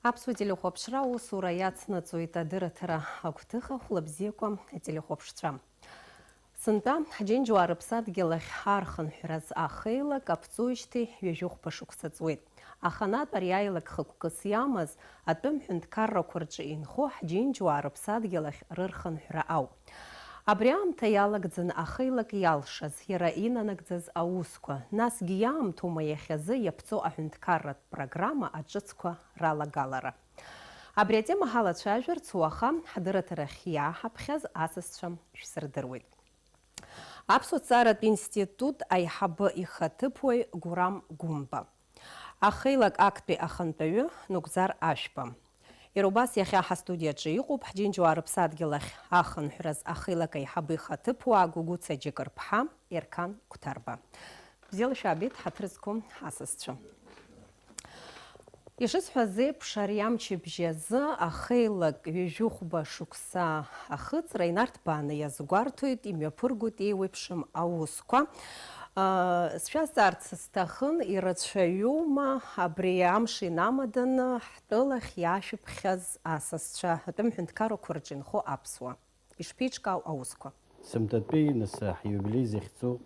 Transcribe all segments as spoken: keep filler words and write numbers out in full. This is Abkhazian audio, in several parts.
Аԥсуа телехәаԥшра аусура иацнаҵоит адырраҭара агәҭыха. Хәлабзиақәа, ателехәаԥшцәа. Сынтәа ҳџьынџьуаа рыԥсадгьыл ахь архынҳәраз ахеилак аԥҵуижьҭеи ҩажәихәба шықәса ҵуеит. Аханатә ари аилак хықәкыс иамаз атәым ҳәынҭқаррақәа рҿы инхо ҳџьынџьуаа рыԥсадгьыл ахь рырхынҳәра ауп. Абри аамҭа иалагӡан ахеилак иалшаз, иара инанагӡаз аусқәа, насгьы иаамҭоума иахьазы иаԥҵоу аҳәынҭқарратә программа аҿыцқәа ралагалара? Абри атема ҳалацәажәарц уаха ҳдырраҭарахь иааҳаԥхьаз асасцәа шәсырдыруеит. Аԥсуа ҭҵааратә институт аиҳабы ихаҭыԥуаҩ Гурам Гәымба. Ахеилак актәи ахантәаҩы Нугзар Ашәба. Иара убас иахьа ҳастудиаҿы иҟоуп ҳџьынџьуаа рыԥсадгьыл ахь ахынҳәраз ахеилак аиҳабы ихаҭыԥуаа Гәыгәыца Џьыкыр-ԥҳа, Ерқан Қәҭарба. Бзиала шәаабеит, ҳаҭыр зқәым ҳасасцәа. Ишысҳәаз еиԥш, ари амчыбжь азы ахеилак ҩажәихәба шықәса ахыҵра инарҭбааны иазгәарҭоит, имҩаԥыргоит еиуеиԥшым аусқәа. Сшәазҵаарц сҭахын, ирацәаҩума абри амш инамаданы ҳтәылахь иаашәыԥхьаз асасцәа, атәым ҳәынҭқаррақәа рҿы инхо аԥсуаа? Ишԥеиҿкаау аусқәа? Сымтатәи, нас, ҳиубилеи захьӡу,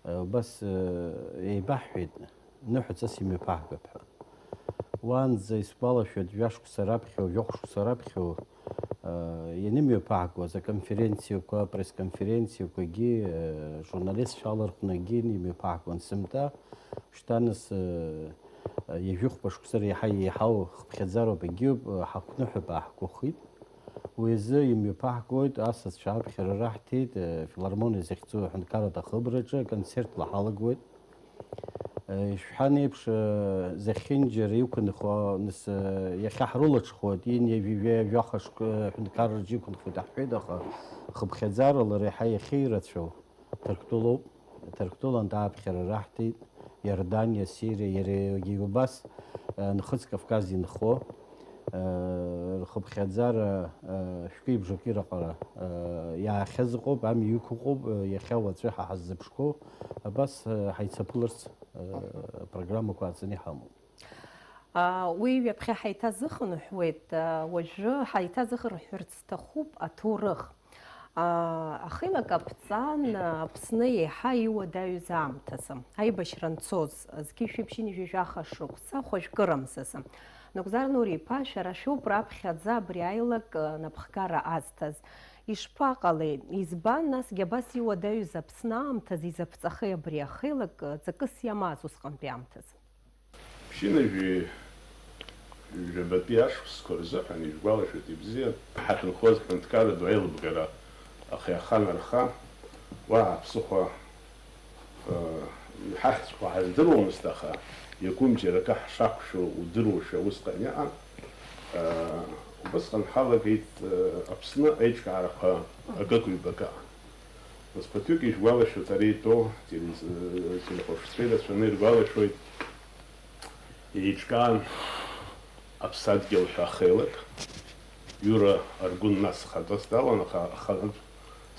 убас еибаҳҳәеит, ныҳәаҵас имҩаԥаҳгап ҳәа. Уаанӡа исгәалашәоит, жәашықәса раԥхьа, жәохә шықәса раԥхьа ианымҩаԥаҳгоз аконференциақәа, апресс-конференциақәагьы, журналистцәа алархәны акгьы имҩаԥаҳгон. Сымта, шьҭа нас, ҩажәихәба шықәса реиҳа еиҳау хыԥхьаӡароуп, егьиуп, ҳақәныҳәап ааҳгәахит. Уи азы имҩаԥаҳгоит асасцәа аԥхьара раҳҭеит, э, филармониа захьӡу аҳәынҭқарратә ахыбраҿы аконцертла ҳалагоит. Э, ишәҳәан еиԥш, э, зехьынџьара иқәынхо, нас, э, иахьа ҳрылаҽхәоит, ин ҩажәи жәаха шықә-, э, ҳәынҭқарраҿы иқәынхоит ҳҳәеит, аха хыԥхьаӡара лара иаҳа иахьеирацәоу. Ҭырқәтәылоуп. Ҭырқәтәылантә ааԥхьара раҳҭеит, Иорданиа, Сириа, иара егьи убас, э, Нхыҵ Кавказ инхо, э, рхыԥхьаӡара, э, шәкы ибжаки раҟара, э, иаахьазыҟоуп, амҩа иқәыҟоуп, э, иахьа уаҵәы ҳа ҳаззыԥшқәоу, абас, э, ҳаицаԥыларц, э, программақәа ааҵаны иҳамоуп. Уи ҩаԥхьа ҳаиҭазыхынҳәуеит, уажәы ҳаиҭазыхынҳәырц сҭахуп аҭоурых. Ахеилак аԥҵан Аԥсны еиҳа иуадаҩыз аамҭазы, аибашьра анцоз, зқьи жәшәи ԥшьынҩажәи жәаха шықәса, хәажәкырамзазы. Нугзар Нури-иԥа, шәара шәоуп раԥхьаӡа абри аилак напхгара азҭаз. Ишԥаҟалеи? Избан, насгьы абас иуадаҩыз Аԥсны аамҭазы изаԥҵахеи абри ахеилак, ҵакыс иамаз усҟантәи аамҭазы? Ԥшьынҩажәи жәабатәи ашықәсқәа рзыҳәан, ижәгәалашәоит ибзиан, ҳахьынхоз ҳәынҭқарратә аилыбгара ахи аханарха, уаҳа ԥсыхәа, э, иҳахьӡқәа ҳаздыруамызт, аха иакәым џьара акы ҳшақәшәо удыруашәа усҟан иҟан. Э, убысҟан ҳалагеит, э, Аԥсны аиҿкаарақәа акык-ҩбак аҟан. Нас ԥыҭҩык ижәгәалашәоит, ари итәоу теле-, телехәаԥшцәа ирацәаны иргәалашәоит, еиҿкаан Аԥсадгьыл ҳәа ахеилак, Иура Аргәын нас хатәас далан, аха ахантә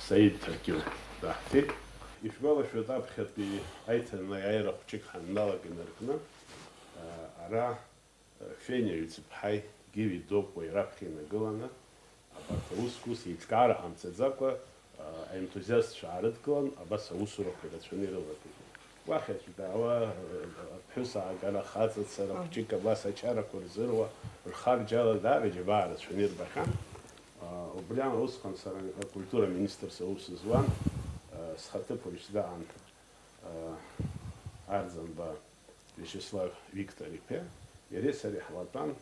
Саид Ҭаркьыл даҳҭеит. Ишәгәалашәоит, аԥхьатәи аиҭанеиааира хәҷык ҳанналага инаркны, ара Фениа Ҩӡыԥҳаи Гиви Докәеи раԥхьа инагыланы, абарҭ аусқәа ус еиҿкаара ҟамҵаӡакәа, аентузиастцәа аарыдгылан, абас аусурақәа ирацәаны ирылагеит. Уахь аӡә даауа, аԥҳәыс аагара, ахаҵацара, хәҷык абас ачарақәа рзыруа, рхарџьала даара иџьабаа рацәаны ирбахьан. Убри аан усҟан сара акультура аминистрс аус зуан, схаҭыԥуаҩ сдаан. Арӡынба Виачеслав Виктор-иԥа, иареи сареи ҳлатәан,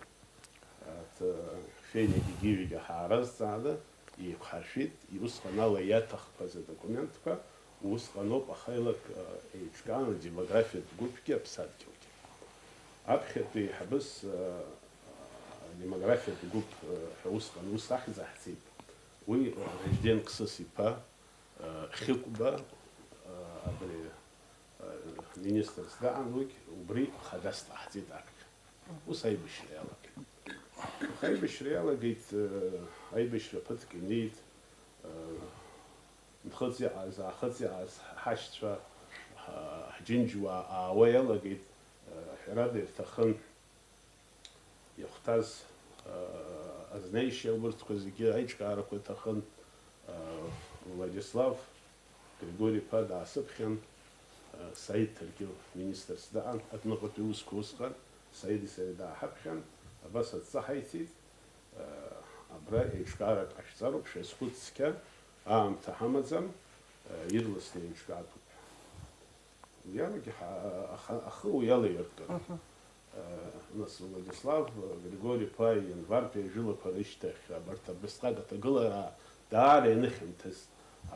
Фениагьы Гивигьы ҳааразҵааны еиқәҳаршәеит, усҟан ала иаҭахқәаз адокументқәа, усҟаноуп ахеилак еиҿкааны адемографиатә гәыԥгьы аԥсадгьылгьы. Аԥхьатәи еиҳабыс адемографиатә гәыԥ ҳәа усҟан ус ахьӡ аҳҵеит, уи Ражден Қсыс-иԥа, Хьыкәба, абри, министрс даан, уигь убри хадас даҳҵеит арахь. Ус аибашьра иалагеит. Аха аибашьра иалагеит, аибашьра ԥыҭк инеит, нхыҵ иҟаз, аахыҵ иҟаз ҳашьцәа, ҳ-, ҳџьынџьуаа аауа иалагеит, ҳәарада ирҭахын. Иахәҭаз, аа, азнеишьа, убырҭқәа зегьы аиҿкаарақәа иҭахын. Аа, Владислав Григори-иԥа даасыԥхьан, аа, Саид Ҭаркьыл министрс даан, адәныҟатәи аусқәа усҟан Саиди сареи дааҳаԥхьан, абас адҵа ҳаиҭеит, аа, абра еиҿкаарак ҟашәҵароуп, шәазхәыц цқьа, аамҭа ҳамаӡам, аа, ирласны еиҿкаатәуп ҳәа. Уи алагьы ҳа-, аха-, ахы уи ала иаркын. Мгм. Э, нас Владислав Григори-иԥа ианвартәи ажәылақәа рышьҭахь абарҭ абасҟак аҭагылара даара ианыхьанҭаз,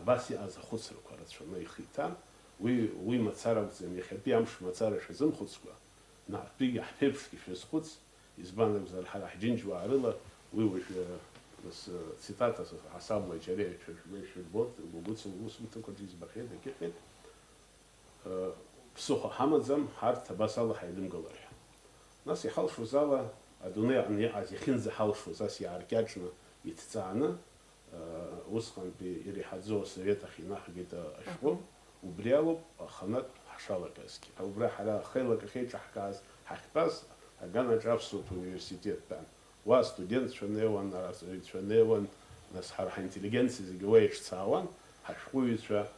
абас иҟаз ахәыцрақәа рацәаны ихиҭан. Уи, уи мацара акәӡам, иахьатәи амш мацара шәазымхәыцкәа, наҟтәигьы ҳԥеиԥшгьы шәазхәыц, избан акәзар, ҳара ҳџьынџьуаа рыла уи уажәы, нас, цитата ҳасабла џьара ишәырбоит, угәыцла усумҭақәа избахьеит, агьыҟеит. Ԥсыхәа ҳамаӡам, ҳарҭ абас ала ҳаидымгылар ҳәа. Нас иҳалшоз ала, адунеи аҟны иҟаз иахьынӡаҳалшоз ас иааркьаҿны, иҭҵааны, усҟантәи иреиҳаӡоу асовет ахь инаҳгеит ашәҟәы, убри алоуп аханатә ҳшалагазгьы. Убра ҳара ахеилак ахьеиҿаҳкааз ҳахьтәаз, аганаҿ аԥсуа университет тәан. Уа астудентцәа неуан, арҵаҩцәа неуан, нас ҳара ҳинтеллигенциа зегьы уа иҿцаауан, ҳашәҟәыҩҩцәа.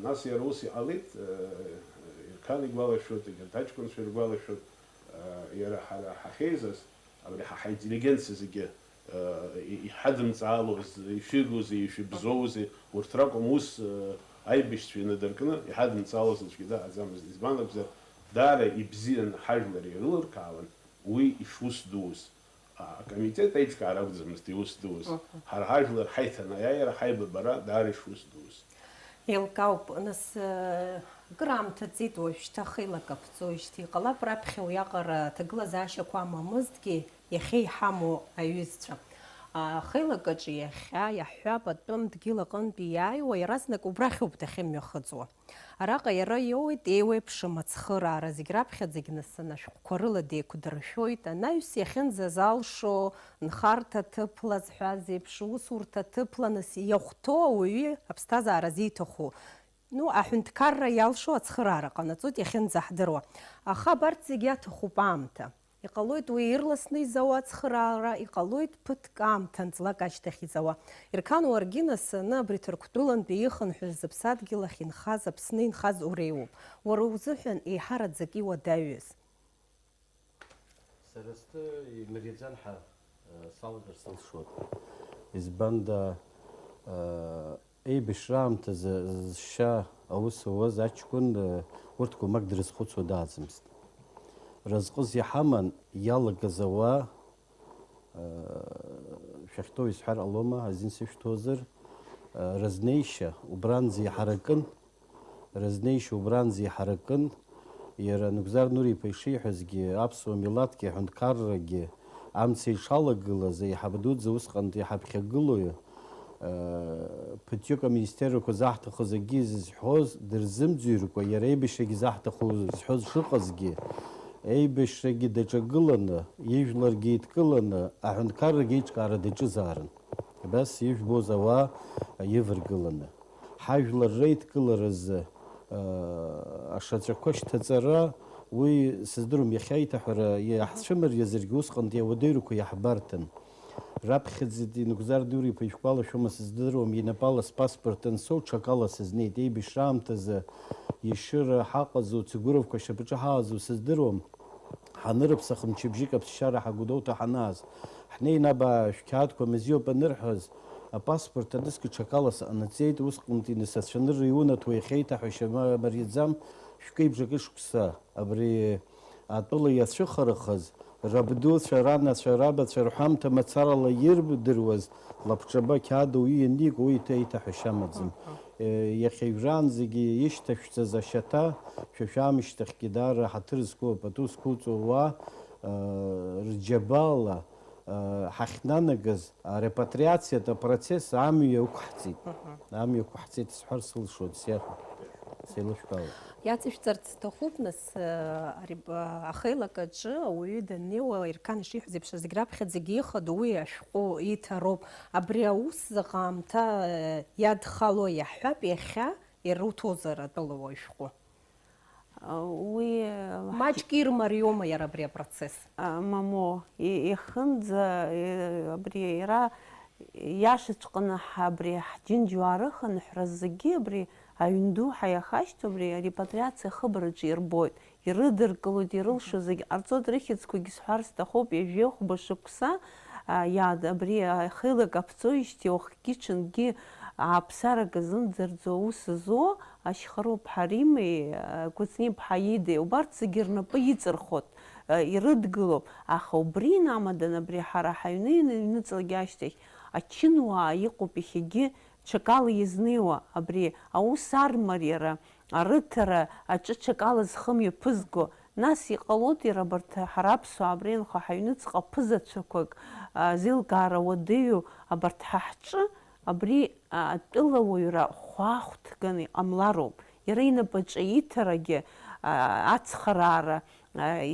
Нас иара ус иҟалеит, Ерқан игәалашәоит, егьырҭ аҷкәынцәа иргәалашәоит, иара ҳара ҳахьеизаз, абри ҳа ҳаинтеллигенциа зегьы иҳадымҵаалоз, ишәыгузеи, ишәыбзоузеи, урҭ ракәым ус аибашьцәа инадыркны иҳадымҵаалоз аӡәгьы дыҟаӡамызт. Избан акәзар, даара ибзианы ҳажәлар ирылыркаауан уи ишус дуз. Акомитет аиҿкаара акәӡамызт иус дуз. Мгм. Ҳара ҳажәлар ҳаиҭанеиааира, ҳаибабара даара ишус дуз. Еилкаауп, нас, э, акыраамҭа ҵит, уажәшьҭа хеилак аԥҵоижьҭеи. Иҟалап, раԥхьа уиаҟара аҭагылазаашьақәа амамызҭгьы, иахьа иҳамоу аҩызцәа. Ахеилак аҿы иахьа иаҳҳәап, атәым дгьыл аҟынтәи иааиуа, иаразнак убрахьоуп дахьымҩахыҵуа. Араҟа иара иоуеит еиуеиԥшым ацхыраара, зегь раԥхьаӡагь нас анашәҟәқәа рыла деиқәдыршәоит, анаҩс иахьынӡазалшо, нхарҭа ҭыԥла зҳәаз еиԥш, усурҭа ҭыԥла нас иахәҭоу ауаҩы аԥсҭазаара зиҭаху, ну, аҳәынҭқарра иалшо ацхыраара ҟанаҵоит иахьынӡаҳдыруа. Аха абарҭ зегь иаҭахуп аамҭа. Иҟалоит уи ирласны изауа ацхыраара, иҟалоит ԥыҭк аамҭа нҵлак ашьҭахь изауа. Ерқан, уаргьы насаны абри Ҭырқәтәылантәи ихынҳәыз зыԥсадгьыл ахь инхаз, Аԥсны инхаз уреиуоуп. Уара узыҳәан еиҳараӡак иуадаҩыз? Сара стәы имариаӡан ҳәа, э, салагар сылшоит. Избанда, э, Еибашьра аамҭазы зшьа аус ауаз аҷкәын, э, урҭқәа мак дрызхәыцуа дааӡамызт. Разҟыс иҳаман иалагаз ауаа, э, шәахьтәоу исҳәар ҟалома, азин сышәҭозар, э, разнеишьа убранӡа иҳаракын, разнеишьа убранӡа иҳаракын, Иара Нугзар Нури-иԥа ишиҳәазгьы, аԥсуа милаҭгьы аҳәынҭқаррагьы амца ишалагылаз, аиҳаб дуӡӡа усҟантәи иҳаԥхьагылоу, ԥыҭҩык аминистеррақәа заҳҭахыз акгьы зызҳәоз дырзымӡырҩкәа, иара аибашьрагьы заҳҭаху зҳәоз шыҟазгьы, аибашьрагьы даҿагыланы, ижәларгьы еидкыланы, аҳәынҭқаррагьы аиҿкаара даҿызаарын. Абас ижәбоз ауаа иваргыланы. Ҳажәлар реидкыларазы, аа, ашьаҵақәа шьҭаҵара, уи сыздыруам, иахьа аиҭаҳәара иаҳцәымыриазаргьы усҟантәи ауадаҩрақәа иаҳбарҭан. Раԥхьаӡатәи Нугзар Дури-иԥа ишәгәалашәома сыздыруам, инапала спаспорт ансоу ҽакала сызнеит, еибашьра аамҭазы Ешыра ҳаҟазу, Цигуровка ашьапаҿы ҳаҟазу сыздыруам. Ҳанырыԥсах мчыбжьык аԥсшьара ҳагәдоуҭа ҳанааз, ҳнеины абаа шәқьаадқәа мазеиуп анырҳәаз, апаспорт аныск ҽакала сҟанаҵеит, усҟантәи нас ацәанырра иунаҭо иахьеиҭаҳәашьа ма-, мариаӡам, шәкы-ибжакы шықәса абри атәыла иацәыхарахаз, рабдуцәа, ранацәа, рабацәа рҳәамҭа мацарала ирдыруаз лабҿаба қьаад ауаҩы ианику, уи еиҭа еиҭаҳәашьа амаӡам. Э, иахьа ижәраанӡагьы ишьҭашәҵаз ашьаҭа, шәа шәаамышьҭахьгьы даара ҳаҭыр зқәу, апату зқәуҵо уа, э, рџьабаала, э, ҳахьнанагаз арепатриациатә апроцесс амҩа ықәҳҵеит. Мгм. Амҩа ықәҳҵеит сҳәар сылшоит, сеиҳәа, сеилышәкаауеит. Иаҵышәҵарц сҭахуп, нас, э, ари, э, ахеилак аҿы ауаҩы даннеиуа, Ерқан ишиҳәаз еиԥш, зегь раԥхьаӡагьы ихадоу уи ашәҟәы иҭароуп. Абри аус заҟа аамҭа, э, иадхало иаҳҳәап, иахьа ируҭозар атәылауаҩ шәҟәы? Уи Маҷк ирмариоума иара абри апроцесс? Мамо, ихынӡа абри иара иашаҵәҟьаны абри ҳџьынџьуаа рыхынҳәра зегьы абри аҩн ду ҳәа иахашьҭоу абри арепатриациа ахыбраҿы ирбоит, ирыдыркылоит, ирылшо зегьы ҟарҵоит, рыхьӡқәагьы сҳәар сҭахуп, ҩажәи хәба шықәса иаат абри ахеилак аԥҵоижьҭеи уахгьы-ҽынгьы ааԥсарак азымӡырӡо аус зуо Ашьхароуп Ҳаримеи Кәыҵниаԥҳа Идеи, убарҭ зегьы рнапы иҵырхуеит, ирыдгылоуп, аха убри инамадан абри ҳара ҳаҩны иныҵлак ашьҭахь ачынуаа иҟоуп иахьагьы ҽакала изнеиуа, абри аус армариара, арыҭара аҿы ҽакала зхы мҩаԥызго, нас иҟалоит иара абарҭ ҳара аԥсуаа абри анхо ҳаҩныҵҟа ԥызацәақәак, зеилкаара уадаҩу абарҭ ҳа ҳҿы Абри атәылауаҩра хәаахәҭганы иҟамлароуп. Иара инапаҿы ииҭарагьы ацхыраара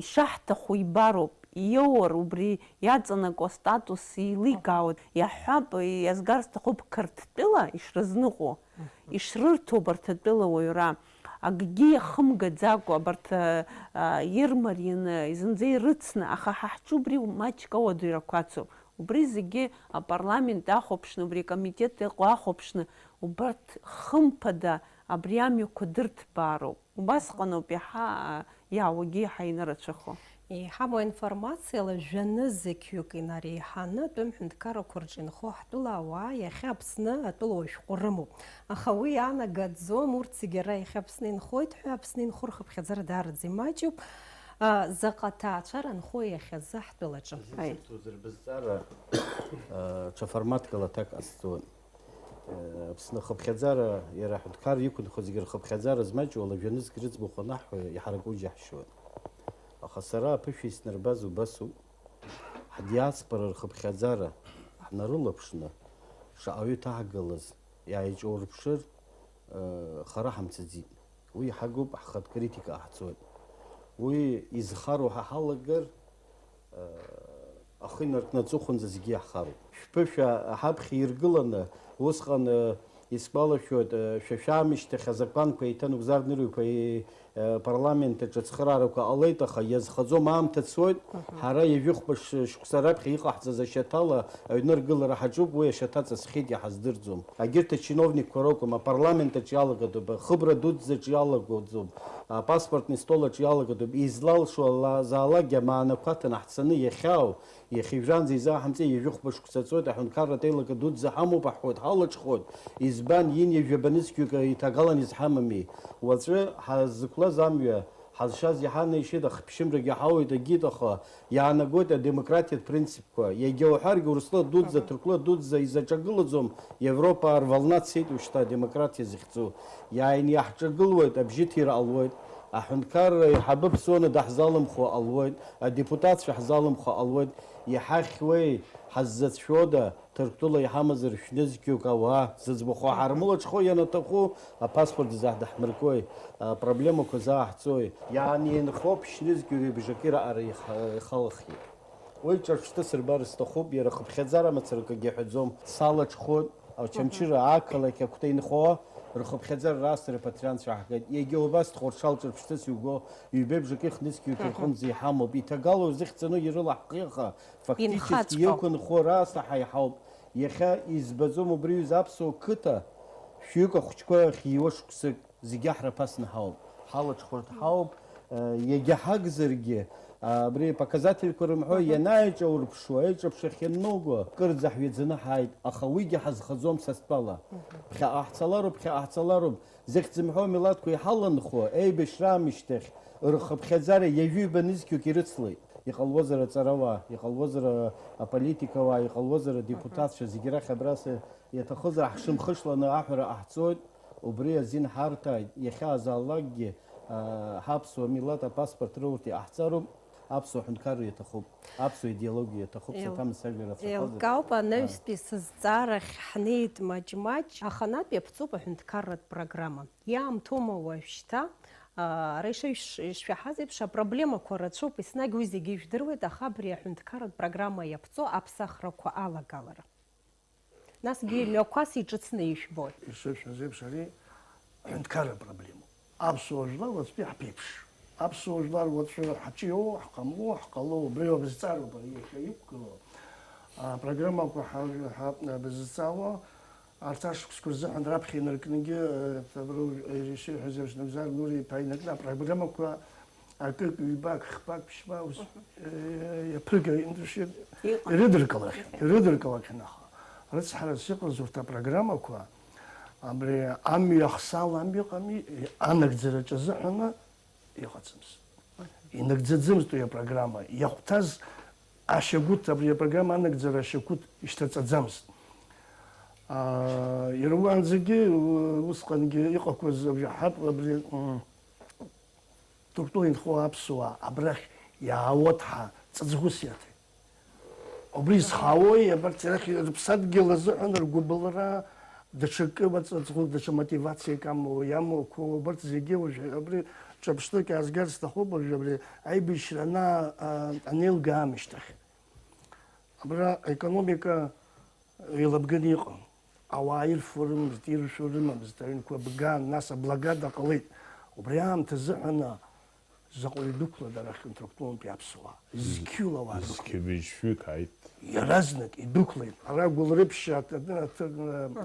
ишаҳҭаху ибароуп, иоур убри иаҵанакуа астатус еиликаауеит. Иаҳҳәап, иазгар сҭахуп Қырҭтәыла ишрызныҟәо, ишрырҭо убарҭ атәылауаҩра. Акгьы иахымгаӡакәа абарҭ ирмарианы, зынӡа ирыцны, аха ҳа ҳҿы убри маҷк ауадаҩрақәа ацуп. Убри зегьы апарламент ахәаԥшны, убри акомитет иҟоу ахәаԥшны, убарҭ хымԥада абри амҩақәа дырҭбаароуп. Убасҟаноуп иаҳа иаауагьы иаҳа инарацәахо. Иҳамоу аинформациала, жәанызқьҩык инареиҳаны атәым ҳәынҭқаррақәа рҿы инхо ҳтәыла ауаа иахьа Аԥсны атәылауаҩ шәҟәы рымоуп. Аха уи иаанагаӡом, урҭ зегьы ара иахьа Аԥсны инхоит ҳәа, Аԥсны инхо рхыԥхьаӡара даараӡа имаҷуп. Заҟа ҭаацәара нхои иахьазы ҳтәылаҿы? Аи. Сызхәыцуазар, бызҵаара, ҽа форматкала аҭак ҟасҵоит. Аԥсны ахыԥхьаӡара, иара аҳәынҭқарра иқәынхо зегьы рхыԥхьаӡара змаҷу ала жәанызқь рыӡбахә анаҳҳәо иҳараку џьаҳшьоит. Аха сара аԥышәа иснарбаз убасоуп, ҳдиаспора рхыԥхьаӡара ҳнарылаԥшны, шаҟаҩы иҭаҳгалаз иааиҿаурԥшыр, хара ҳамцаӡеит. Уи иҳагуп, ҳхатә критика ҟаҳҵоит. Уи изхароу ҳа ҳалагар, ахы инаркны аҵыхәанӡа зегьы иаҳхароуп. Шәԥышәа ҳаԥхьа иргыланы, усҟан, исгәалашәоит, шәа шәаамышьҭахь азакәанқәа еиҭанагәзаартны рыҩқәа апарламент аҿы ацхыраарақәа ҟалеит, аха иазхаӡом, аамҭа цоит. Ҳара ҩажәихәба шықәса раԥхьа иҟаҳҵаз ашьаҭала аҩны аргылара ҳаҿуп, уи ашьаҭа ҵысхьеит, иҳаздырӡом. Егьырҭ ачиновникқәа ракәым, апарламент аҿы иалагатәуп, ахыбра дуӡӡаҿ иалагаӡом, апаспортный стол аҿы иалагатәуп, излалшо ала-, заалакгьы амаанақәа ҭанаҳҵаны иахьаау, иахьа ижәранӡа изааҳамҵеи, ҩажәихәба шықәса ҵуеит, аҳәынҭқарратә еилага дуӡӡа ҳамоуп, аҳәуеит, ҳалаҽхәоит. Избан, ин ҩажәи ҩба нызқьҩык иҭагалан изҳамами? Уаҵәы ҳазқәлаз амҩа ҳазшаз иҳанеишьеит, ахԥшьымрагьы ҳауеит, агьит, аха иаанагоит адемократиатә принцип. Иагьа уҳәаргьы, Урыстәыла дуӡӡа, Ҭырқәла дуӡӡа изаҿагылаӡом, Европаа рволна цеит уажәшьҭа адемократиа захьӡу. Иааины иаҳҿагылуеит, абжьыҭира ҟалуеит, аҳәынҭқарра аиҳабы Ԥсуаны даҳзалымхуа ҟалуеит, адепутатцәа ҳзалымхуа ҟалуеит, иҳахьуеи, ҳаззацәшәода, Ҭырқәтәыла иҳамазар шәнызқьҩык ауаа, зыӡбахә ҳармылаҽхәо ианаҭаху, апаспорт зааҳдаҳмыркуеи, апроблемақәа зааҳҵои, иаанеинхоуп шәнызқьҩык ибжаки раҟара ихалахьеит. Уи ҿырԥштәыс рбар сҭахуп, иара хыԥхьаӡара мацара акгьы аҳәаӡом. Салаҽхәоит, Очамчыра ақалақь агәҭа инхо рхыԥхьаӡара раасҭа репатриантцәа ҳгеит. Иагьа убас Тҟәарчал ҿырԥштәыс иуго, ҩбеи бжаки хнызқьҩык рҟынӡа иҳамоуп. Иҭагало рзыхьӡаны ирылаҳхи, аха фактически иқәынхо раасҭа ҳаиҳауп. Иахьа избаӡом убри аҩыза аԥсуа қыҭа шәҩык ахәыҷқәа ахьиуа шықәсык. Зегьы ҳраԥасны ҳауп, ҳалаҽхәырҭ ҳауп, иагьа ҳагзаргьы, абри апоказательқәа рымҳәо ианааиҿаурԥшуа, аиҿаԥшахь ианноуго, кырӡа ҳҩаӡаны ҳааит, аха уигьы ҳазхаӡом са стәала. Ԥхьаҟа ҳцалароуп, ԥхьаҟа ҳцалароуп, зыхьӡ зымҳәо амилаҭқәа иҳаланхо, еибашьра аамышьҭахь рхыԥхьаӡара ҩажәи ҩба нызқьҩык ирыцлеит. Иҟалозар аҵарауаа, иҟалозар аполитикауаа, иҟалозар адепутатцәа, зегьы рахь абра са иаҭахызар ҳшымхышланы аҳәара ҟаҳҵоит. Убри азин ҳарҭааит, иахьаазаалакгьы, аа, ҳаԥсуа милаҭ апаспорт рурҭ иҟаҳҵароуп, аԥсуа ҳәынҭқарра иаҭахуп, аԥсуа идеологиа иаҭахуп, Еил-, саҭамыз сажәа рацәахазар. Еилкаауп, анаҩстәи сызҵаарахь ҳнеит маҷ-маҷ, аханатәи аԥҵоуп аҳәынҭқарратә программа. Иаамҭоума уажәшьҭа? Аа, ара ишаҩш-, ишшәаҳаз еиԥш, апроблемақәа рацәоуп, еснагь уи зегьы ижәдыруеит, аха абри аҳәынҭқарратә программа иаԥҵоу аԥсахрақәа алагалара. Насгьы мҩақәас иҿыцны ишәбоит. Ишышәҳәаз еиԥш, ари аҳәынҭқарра проблемоуп. Аԥсуа жәлар уаҵәтәи ҳԥеиԥш. Аԥсуа жәлар уаҵәы ҳаҿиоу, ҳҟамло, ҳҟало, убриоуп зҵаароуп ари иахьа иқәгылоу. Апрограммақәа ҳа-, ҳа-, бызҵаауа, арҭ ашықәсқәа рзыҳәан раԥхьа инаркныгьы, э, абра ишиҳәаз еиԥш, Нугзар Нури-иԥа инаркны апрограммақәа акык, ҩбак, хԥак, ԥшьбак ус, э, иаԥырга-, Иҟан. ирыдыркылахьан, ирыдыркылахьан, аха рыцҳарас иҟаз урҭ апрограммақәа, абри амҩа ахсаала амҩа ыҟами, анагӡараҿы азыҳәаны иҟаӡамызт. Инагӡаӡамызт уи апрограмма. Иахәҭаз ашьагәыҭ, абри апрограмма анагӡара ашьагәыҭ ишьҭаҵаӡамызт. Аа, иара уаанӡагьы, усҟангьы иҟақәаз абри ҳап-, абри, м, Ҭырқәтәыла инхо аԥсуаа абрахь иаауа ҭҳа ҵаҵӷәыс иаҭеит. Убри зхаауеи, абарҭ арахь рыԥсадгьыл азыҳәан ргәыбылра, даҽакы, даҽа мотивациак амоу, иамоу, убарҭ зегьы уажә абри ҿырԥштәык аазгар сҭахуп, уажә абри аибашьра ана-, а-, анеилга аамышьҭахь. Абра аекономика еилаганы иҟан. Ауаа ирфо рымамызт, иршәо рымамызт, аҩнқәа бган, нас аблокада ҟалеит. Убри аамҭазыҳәаны заҟаҩы дықәлада арахь Нҭырқәтәылантәи аԥсуаа? Зқьҩыла ауаа дықәлеит. Зқьы быжьшәҩык ааит. Иаразнак идәықәлеит. Ара Гәылрыԥшь аҭ-, аҭ-,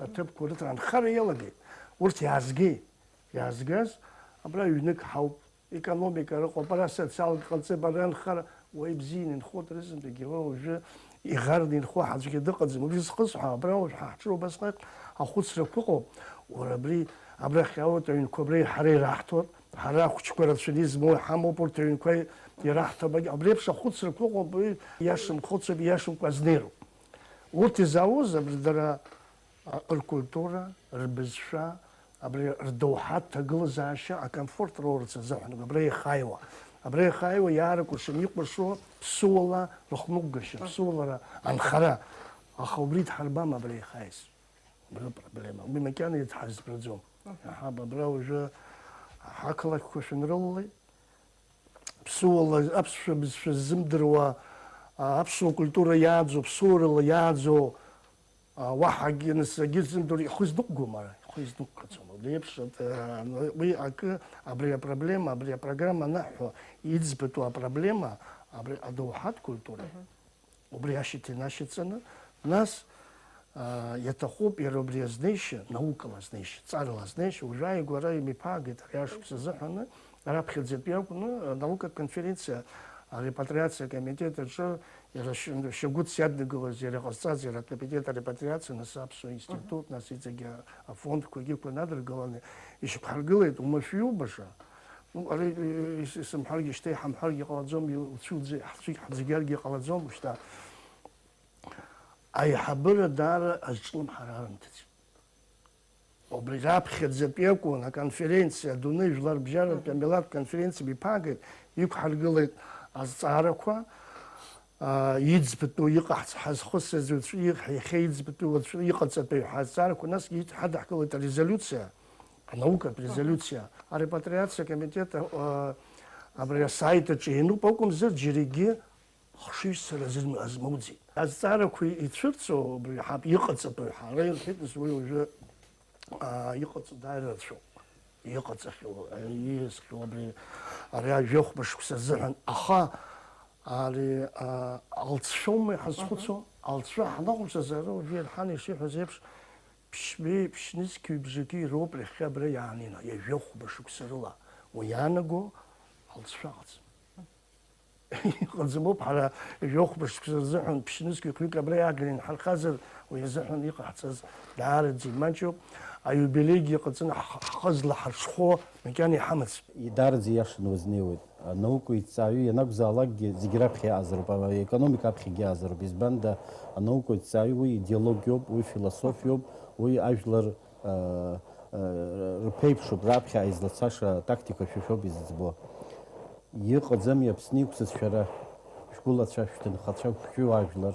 аҭыԥқәа рыҭра анхара иалагеит. Урҭ иаазгеит. Иаазгаз, абра ҩнык ҳауп. Економика рыҟоуп, ара социалтә ҟаҵеи, ара анхара, уаҩ бзианы инхо дырзымдагьы, уа уажәы иӷарны инхо ҳаӡәгьы дыҟаӡам. Уажәы зхысҳәаау, абра уажә ҳа ҳҿы убасҟак ахәыцрақәа ыҟоуп. Уара абри, абрахь иаауеит аҩнқәа, абра ҳара ираҳҭоит, ҳара ахәыҷқәа рацәаны измоу иҳамоуп, урҭ аҩнқәа ираҳҭап, абри еиԥш ахәыцрақәа ыҟоуп, уи иашам хәыцроуп, иашамкәа азнеироуп. Урҭ изаауаз абри дара ркультура, рбызшәа, абри рдоуҳатә ҭагылазаашьа акомфорт роурц азыҳәан, абра иахааиуа, абра иахааиуа иаарыкәыршан, икәыршо ԥсыуала рыхныҟәгашьа, ԥсыуалара анхара. Аха убри дҳарбама абра иахааиз? Убри апроблема. Уи макьана иаҳазтәраӡом. Аҳа, абра уажәы ҳақалақьқәа шәанрылалеит, ԥсыуала аԥсшәа бызшәа ззымдыруа, а, аԥсуа культура иааӡо, ԥсуарала иааӡо, а, уаҳагьы нас акгьы ззымдыруа ихы изнықәгома ара? Ихы изнықәгаӡом. Абри еиԥш, а, уи акы, абри апроблема, абри апрограмма анаҳҳәо, иӡбатәу апроблема, абри адоуҳатә культура. Мгм. Убри ашьаҭа инашьаҵаны, нас, а, иаҭахуп иара убри азнеишьа, наукала азнеишьа, ҵарала азнеишьа, уажәы ааигәара имиԥаагеит ари ашықәс азыҳәаны, раԥхьаӡатәи акәны, а, наукатә конференциа, арепатриациа акомитет аҿы иара шь-, шьагәыҭс иаднакылаз, иара иҟазҵаз, иара акомитет арепатриациа, нас аԥсуа институт, нас иҵегьы афондқәагьы ықәын адыргыланы ишьақәҳаргылеит, уамашәа иубаша. Ну, ари, ис-, исымҳәаргьы, шьҭа иҳамҳәаргьы ҟалаӡом, иуцәуӡ-, ҳцәик-, ҳӡыргьаргьы ҟалаӡом, шьҭа. Аиҳабыра даара азҿлымҳара арымҭаӡеит. Убри раԥхьаӡатәи акәын аконференциа, адунеи жәларбжьаратәи амилаҭ конференциа миԥаагеит, иқәҳаргылеит азҵаарақәа, аа, иӡбатәу иҟаҳҵ-, ҳазхысыз уаҵәы иҟ-, иахьа иӡбатәу уаҵәы иҟаҵатәу ҳазҵаарақәа, насгьы иҭ-, ҳадаҳкылеит арезолиуциа, анаукатә резолиуциа, арепатриациа акомитет, аа, абри асайт аҿы иануп акәымзар, џьарагьы хшыҩзцара азын-, азмоуӡеит. Азҵаарақәа ицәырҵуа убри ҳап-, иҟаҵатәу ҳәа ара ирҳәеит, нас уи уажәы, аа, иҟаҵо дааира рацәоуп. Иҟаҵахьоу, ииасхьоу абри, ари ажәохәба шықәса азыҳәан. Аха ари, аа, алҵшәоума иҳазхәыцуа? Мгм. Алҵшәа ҳанахәаԥшыз, ара уажәы Елҳан ишиҳәаз еиԥш, ԥшьбеи, ԥшьнызқьи бжаки роуп иахьа абра иаанина, ҩажәохәба шықәса рыла. Уи иаанаго алҵшәа ыҟаӡам. Иҟаӡамоуп, ҳара жәохәба шықәса рзыҳәан ԥшьнызқьҩык абра иааганы инҳархазар, уи азыҳәан иҟаҳҵаз даараӡа имаҷуп. Аиубилеигьы ҟаҵаны ҳхы-, ҳхы злаҳарҽхәо макьана иҳамаӡам. Идараӡа иашаны уазнеиуеит. Анаукаҭҵааҩы ианакәзаалакгьы зегь раԥхьа иаазароуп, аекономика аԥхьагьы иаазароуп. Избанда, анаукаҭҵааҩы уи идеологиоуп, уи философиоуп, уи ажәлар, ы, ы, рԥеиԥшуп раԥхьа излацаша атактика шәа шәоуп изыӡбо. Иҟаӡами Аԥсны иқәҵыз шәара, шәгәылацәа, шәҭынхацәа, шәуаажәлар?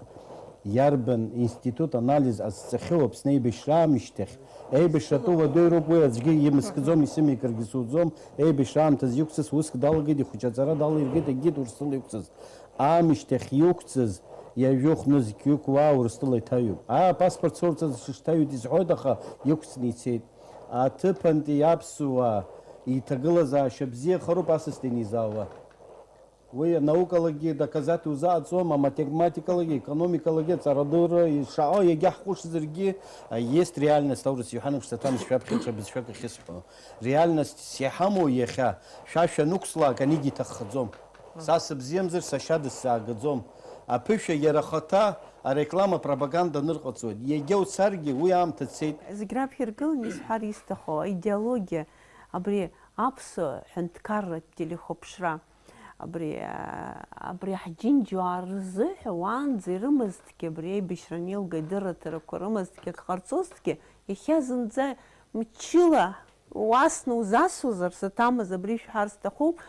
Иарбан институт анализ азҵахьоу Аԥсны еибашьра аамышьҭахь? Еибашьра атәы уадаҩроуп, уи аӡәгьы имыскӡом, исымеикыргьы суӡом. Еибашьра аамҭазы иқәҵыз уск далагеит, ихәыҷаҵара далаиргеит, егьит Урыстәыла иқәҵыз. Аамышьҭахь иқәҵыз ҩажәохә нызқьҩык уа Урыстәыла иҭаҩуп. Аа, апаспорт соурҵаз шышҭаҩуеит изҳәоит, аха иқәҵны ицеит. Аҭыԥантәи аԥсуаа Иҭагылазаашьа бзиахароуп асас данизаауа. Уи анаукалагьы доказать узаҟаҵом, аматематикалагьы, економикалагьы, аҵарадырра, ишаҟа иагьа ҳҟәышзаргьы, а, есть реальность, аурыс иҳәан еиԥш, саҭамыз шәаԥхьа ҽа бызшәак ахьысҳәо. Реальность иҳамоу иахьа, шәа шәанықәслак, анигьы иҭаххаӡом. Са сыбзиамзар, сашьа дысзаагаӡом. Аԥышәа иара ахаҭа ареклама, апропаганда нырҟаҵоит. Иагьа уцаргьы, уи аамҭа цеит. Зегь раԥхьа иргыланы исҳәар исҭаху аидеологиа, абри аԥсуа ҳәынҭқарратә телехәаԥшра, абри, а, абри ҳџьынџьуаа рзыҳәа уаанӡа ирымазҭгьы, абри аибашьра анеилга адырраҭарақәа рымазҭгьы, ак ҟарҵозҭгьы, иахьа зынӡа мчыла уасны узасуазар, саҭамыз, абри шәҳәар сҭахуп,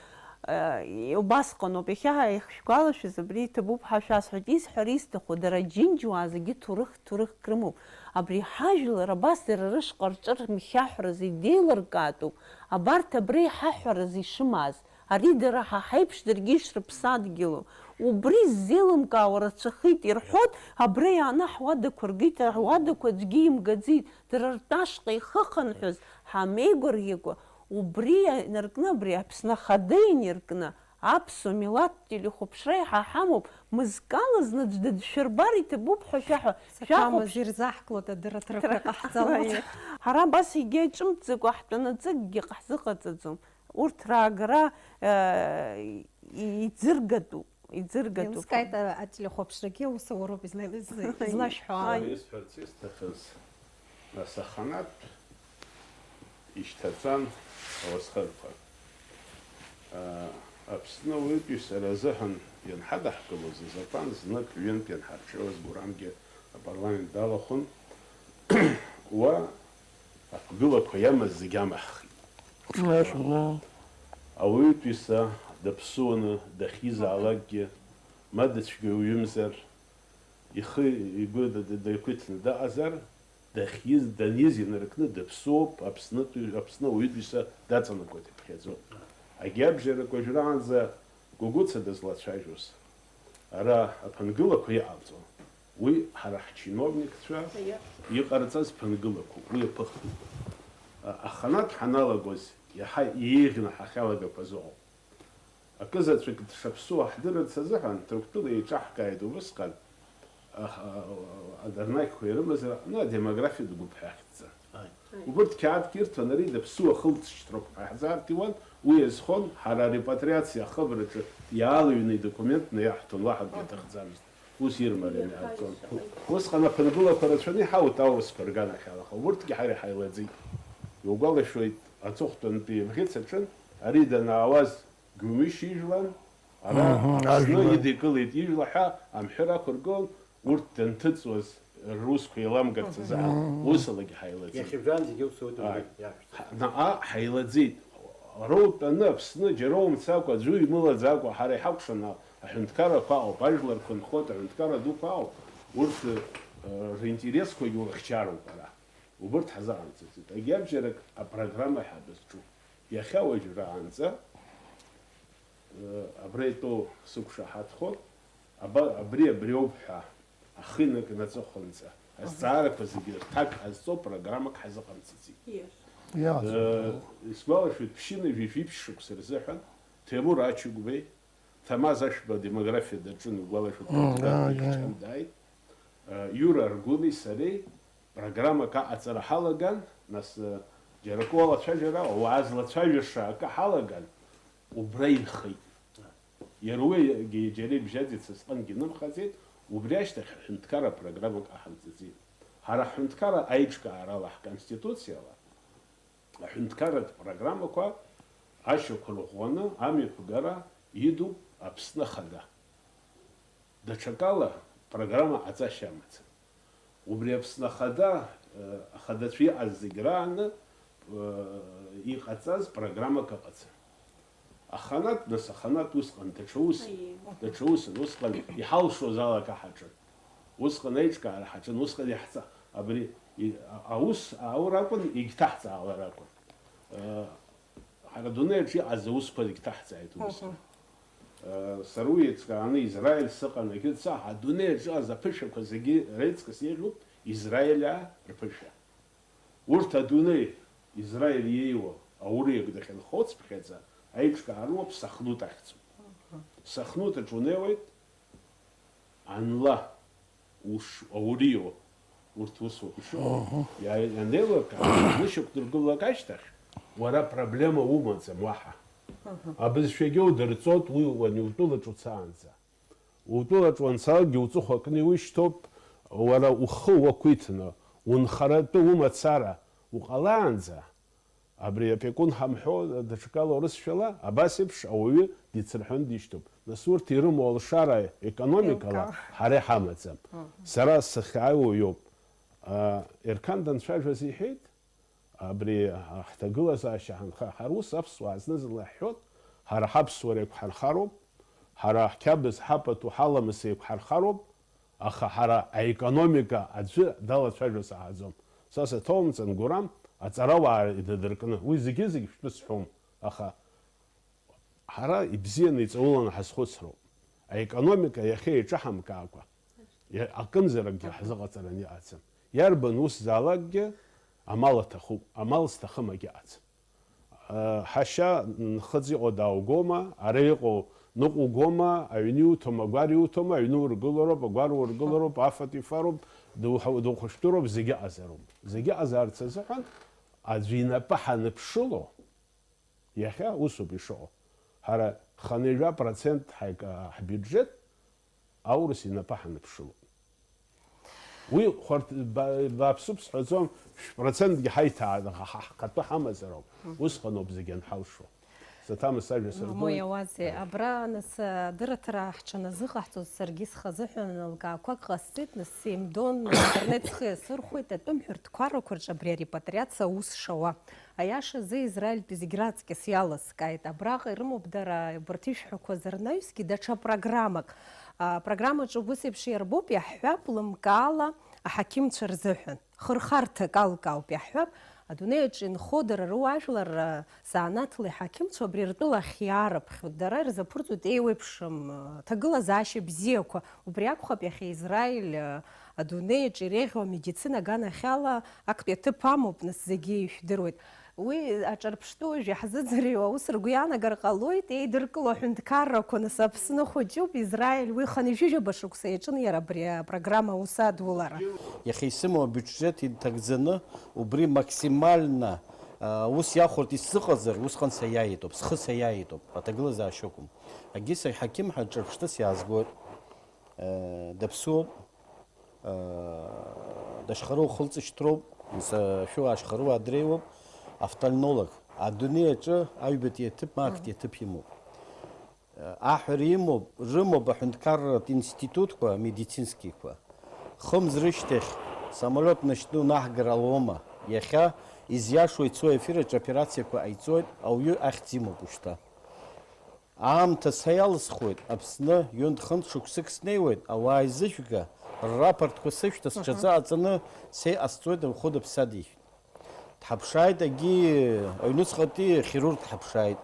э, убасҟаноуп. Иахьа ишәгәалашәаз, абри иҭабуп ҳәа шәасҳәоит. Исҳәар исҭаху, дара аџьынџьуаа зегьы ҭоурых, ҭоурыхк рымоуп. Абри ҳажәлар абас дара рышҟа рҿы рмхьаҳәразы идеилыркаатәуп. Абарҭ абра иҳаҳәараз ишымааз, ари дара ҳа ҳаиԥш даргьы ишрыԥсадгьылу. Убри ззеилымкаауа рацәахеит, ирҳәоит, абра иааны ҳуадақәа ргеит, ҳуадақәа аӡәгьы имгаӡеит, дара ртәы ашҟа ихы хынҳәыз ҳамеигәырӷьакәа, убри инаркны, абри Аԥсны Ахада инаркны, аԥсуа милаҭтә телехәаԥшра иаҳа ҳамоуп, мызкала зны аӡә дыдшәырбар иҭабуп ҳәа шәаҳәа, шәахәаԥш. Саҭамыз ирзаҳклоит, адырраҭарақәа ҟаҳҵалоит. Ҳара абас егьа иҿымҭӡакәа ҳтәаны аӡыкгьы ҟаҳзыҟаҵаӡом. Урҭ раагара, э, и-, иӡыргатәуп, иӡыргатәуп. Еилыскааит, а-, ателехәаԥшрагьы аус ауроуп изла-, изла-, излашәҳәо ала. Исҳәарц исҭахыз, нас аханатә ишьҭаҵан ауасхырқәа. А, Аԥсны ауаҩытәыҩса азыҳәан ианҳадаҳкылоз азакәан знык ҩынтә ианҳарҿиауаз Гурамгьы апарламент далахәын. Уа Ақәгылақәа иамаз зегь амаҳхит. Мшәан. Ауаҩытәыҩса даԥсуаны дахьизаалакгьы, ма дыцәгьоуҩымзар, ихы игәы д-, д-, дақәиҭны даҟазар, дахьиз, даниз инаркны дыԥсуоуп, Аԥснытәи, Аԥсны ауаҩытәыҩса даҵанакуеит иԥхьаӡоуп. Агьабжьарак уажәраанӡа Гәыгәыца дызлацәажәоз. Ара аԥынгылақәа иҟалҵон. Уи ҳара ҳчиновникцәа иҟарҵаз ԥынгылақәоуп, уи аԥыхҭоуп. А-, аханатә ҳаналагоз иаҳа еиӷьны ҳахьалагақәаз ыҟоуп. Акызаҵәык дшаԥсуа ҳдырырц азыҳәан, Ҭырқәтәыла еиҿаҳкааит убысҟан, аха, а-, адырнақьқәа ирымазар аҟны адемографиатә гәыԥ ҳәа иахьӡҵан. Убырҭ қьаадк ирҭон, ари даԥсуа хылҵшьҭроуп ҳәа ҳзаарҭиуан, уи иазхон ҳара арепатриациа ахыбраҿы иаалыҩны идокументны иаҳҭон, уаҳа акгьы аҭахӡамызт. Ус ирмарианы иаартон. Усҟан аԥынгылақәа рацәаны иҳаут аурысқәа рганахьала, аха убырҭгьы ҳара иҳаилаӡеит. Иугәалашәоит, аҵыхәтәантәи абӷьыц аҿын, ари данаауаз Гәымишь ижәлан, ара Аԥсны идикылеит ижәла ҳәа амҳәыр ақәыргылан, урҭ данҭыҵуаз русқәа еиламгарц азы ҳа усалагьы ҳаилаӡеит. Иахьа жәантә зегьы аус ауеит. Ааи. Уи иаҳәшьцәа. Ҳа-, наҟ-, ҳаилаӡеит. Роутәаны Аԥсны џьара умцакәа, аӡәы имылаӡакәа, ҳара иҳакәшан а-, аҳәынҭқаррақәа ыҟоуп, ажәларқәа нхоит, аҳәынҭқарра дуқәа ыҟоуп. Урҭ, э, ринтересқәагьы урыхьчароуп ара. Убырҭ ҳазаҟамҵаӡеит. Агьабжьарак апрограмма ҳәа дызҿу. Иахьа уажәраанӡа, э, абра итәоу сықәшаҳаҭхоит, аба-, абри абриоуп ҳәа ахы инаркны аҵыхәанӡа азҵаарақәа зегьы рҭак ҟазҵо программак ҳазыҟамҵаӡеит. Иаҳәа. Э, исгәалашәоит, ԥшьынҩажәи жәиԥшь шықәса рзыҳәан Ҭемур Ачыгәбеи, Ҭамаз Ашәба адемографиа даҿын, угәалашәоит, Мм, кандидатк да, да. Ихьчан дааит. Э, Иура Аргәыни сареи программак аҟаҵара ҳалаган, нас, э, џьара акы уалацәажәар ала, ауаа злацәажәаша акы ҳалаган, убра инхеит. Иара уигьы џьара ибжьаӡит, сасҟангьы нымхаӡеит, убри ашьҭахь аҳәынҭқарра программак аҳамҵаӡеит. Ҳара ҳҳәынҭқарра аиҿкаарала, ҳконституциала, аҳәынҭқарратә программақәа ашьақәырӷәӷәаны амҩаԥгара идуп Аԥсны Ахада. Даҽакала, программа ҟаҵашьа амаӡам. Убри Аԥсны Ахада, э, ахадацәа иҟаз зегь рааны, э, иҟаҵаз программак ыҟаӡам. Аханатә, нас, аханатә усҟан даҽа ус, Аиеи. Даҽа усын, усҟан иҳалшоз ала акы ҳаҿын. Усҟан аиҿкаара ҳаҿын, усҟан иаҳҵа-, абри и-, а-, аус ааур акәын, егьҭаҳҵаалар акәын. Э, Ҳара адунеи аҿы иҟаз аусқәа зегь ҭаҳҵааит убысҟан. Мгм. Э, сара уи еиҵкааны Израиль сыҟан, егьырҭ саҳ-, адунеи аҿы иҟаз аԥышәақәа зегьы реиҵкыс еиӷьуп Израилиаа рԥышәа. Урҭ адунеи, Израиль иеиуа Ауриак дахьынхоцыԥхьаӡа, аиҿкаара уоуп, Сахнут ахьӡуп. Сахнут аҿы унеиуеит, Анла, уш-, Аурио, урҭ усоуп ишыҟоу. Иа-, ианеилыркаа, нышьақәдыргылак ашьҭахь, уара проблема умаӡам уаҳа. Абызшәагьы удырҵоит, уи уанутәылаҿ уцаанӡа. Утәылаҿ уанцалакгьы уҵыхәа кны иушьҭоуп, уара ухы уақәиҭны, унхаратәы умацара уҟалаанӡа, абри апекун ҳамҳәо даҽакала урысшәала, абас еиԥш ауаҩы дицырҳәон дишьҭоуп. Нас урҭ ирымоу алшара економикала Еилкаа. Ҳара иҳамаӡам. Мгм. Сара сахьааиуа уиоуп. А, Ерқан данцәажәоз иҳәеит, Абри ҳҭагылазаашьа ҳанха-, ҳара ус аԥсуаа зны-зынла иаҳҳәоит, ҳара ҳаԥсуара еиқәҳархароуп, ҳара ҳқьабз, ҳапату, ҳаламыс еиқәҳархароуп, аха ҳара аекономика аӡәы далацәажәо саҳаӡом. Са саҭоумҵан, Гурам, аҵарауаа идадыркны, уи зегьы-зегь шәтәы сҳәом, аха Ҳара ибзианы иҵауланы ҳазхәыцроуп. Аекономика иахьа иҿаҳамкаакәа, иа-, акымзаракгьы ҳзыҟаҵараны иҟаӡам. Иарбан усзаалакгьы амал аҭахуп, амал зҭахым акгьы ыҟаӡам. Ҳашьа нхыҵ иҟоу дааугома, ара иҟоу ныҟә угома, аҩны иуҭома, агәар иуҭома, аҩны ургылароуп, агәар ургылароуп, афатә ифароуп, дуҳа-, духәышәтәыроуп, зегьы ыҟазароуп. Зегьы ыҟазаарц азыҳәан аӡәы инапы ҳаныԥшыло, Иахьа усоуп ишыҟоу. Ҳара хынҩажәа процент ҳаик-, ҳбиуџьет аурыс инапы ҳаныԥшылоит. Уи хәарҭ-, ба-, бааԥсуп сҳәаӡом, шә-процентгьы ҳаиҭаа-, ҳа-, ҳхатәы ҳамазароуп. Усҟаноуп зегь анҳалшо. Саҭамыз сажәа сыргоит. Мамои ауазеи, абра, нас, адырраҭара ҳҽаназыҟаҳҵоз саргьы схазы ҳәа аналкаақәак ҟасҵеит, нас сеимдон, аинтернет схы иасырхәеит, атәым ҳәырҭқәарақәа рҿы абри арепатриациа аус шауа. Аиашазы, Израильтәи зегь раҵкьыс иаласкааит. Абраҟа ирымоуп дара, убарҭ ишәҳәақәаз рнаҩсгьы даҽа программак. Апрограммаҿы убыс еиԥш иарбоуп, иаҳҳәап, лымкаала аҳақьымцәа рзыҳәан. Хырхарҭак алкаауп, иаҳҳәап, адунеи аҿы инхо дара руаажәлар, а, занааҭла иҳақьымцәоу абри ртәыла ахьиаарыԥхьоит. Дара ирзаԥырҵоит еиуеиԥшым, а, ҭагылазаашьа бзиақәа. Убри акәхап иахьа Израиль, а, адунеи аҿы иреиӷьу амедицина аганахьала актәи аҭыԥ амоуп, нас зегьы ишәдыруеит. Уи аҿырԥштәы уажә иаҳзыӡырҩуа аус ргәы иаанагар ҟалоит, еидыркыло аҳәынҭқаррақәа, нас Аԥсны хәыҷуп, Израиль уи хынҩажәижәаба шықәса иаҿын иара абри апрограмма аус адулара. Иахьа исымоу абиуџьеҭ инҭагӡаны убри максимально, а, ус иахәарҭа исзыҟаҵар, усҟан саиааитоуп, схы саиааитоуп, аҭагылазаашьа акәым. Агьыс аҳақьым ҳәа ҿырԥштәыс иаазгоит. Э, даԥсуоуп, э, дашьхароу хылҵышьҭроуп, мца шәу ашьхаруаа дреиуоуп, офтальмолог. Адунеи аҿы аҩбатәи аҭыԥ ма актәи аҭыԥ имоуп. Э, аҳәара имоуп, рымоуп аҳәынҭқарратә институтқәа медицинскиқәа. Хымз рышьҭахь самолиот нышьны унаҳгар ауома? Иахьа изиашоу ицо ефир аҿы операциақәа ҟаиҵоит, ауаҩы ахьӡ имоуп ушьҭа. Аамҭа са иалысхуеит, Аԥсны ҩынтә-хынтә шықәсык снеиуеит, ауаа изыжәга, ррапортқәа сышәҭа, сҽаӡы аҵаны сеиҟасҵоит, лхәы дыԥсадишь. Дҳаԥшааит, егьи аҩныҵҟатәи ахирург дҳаԥшааит.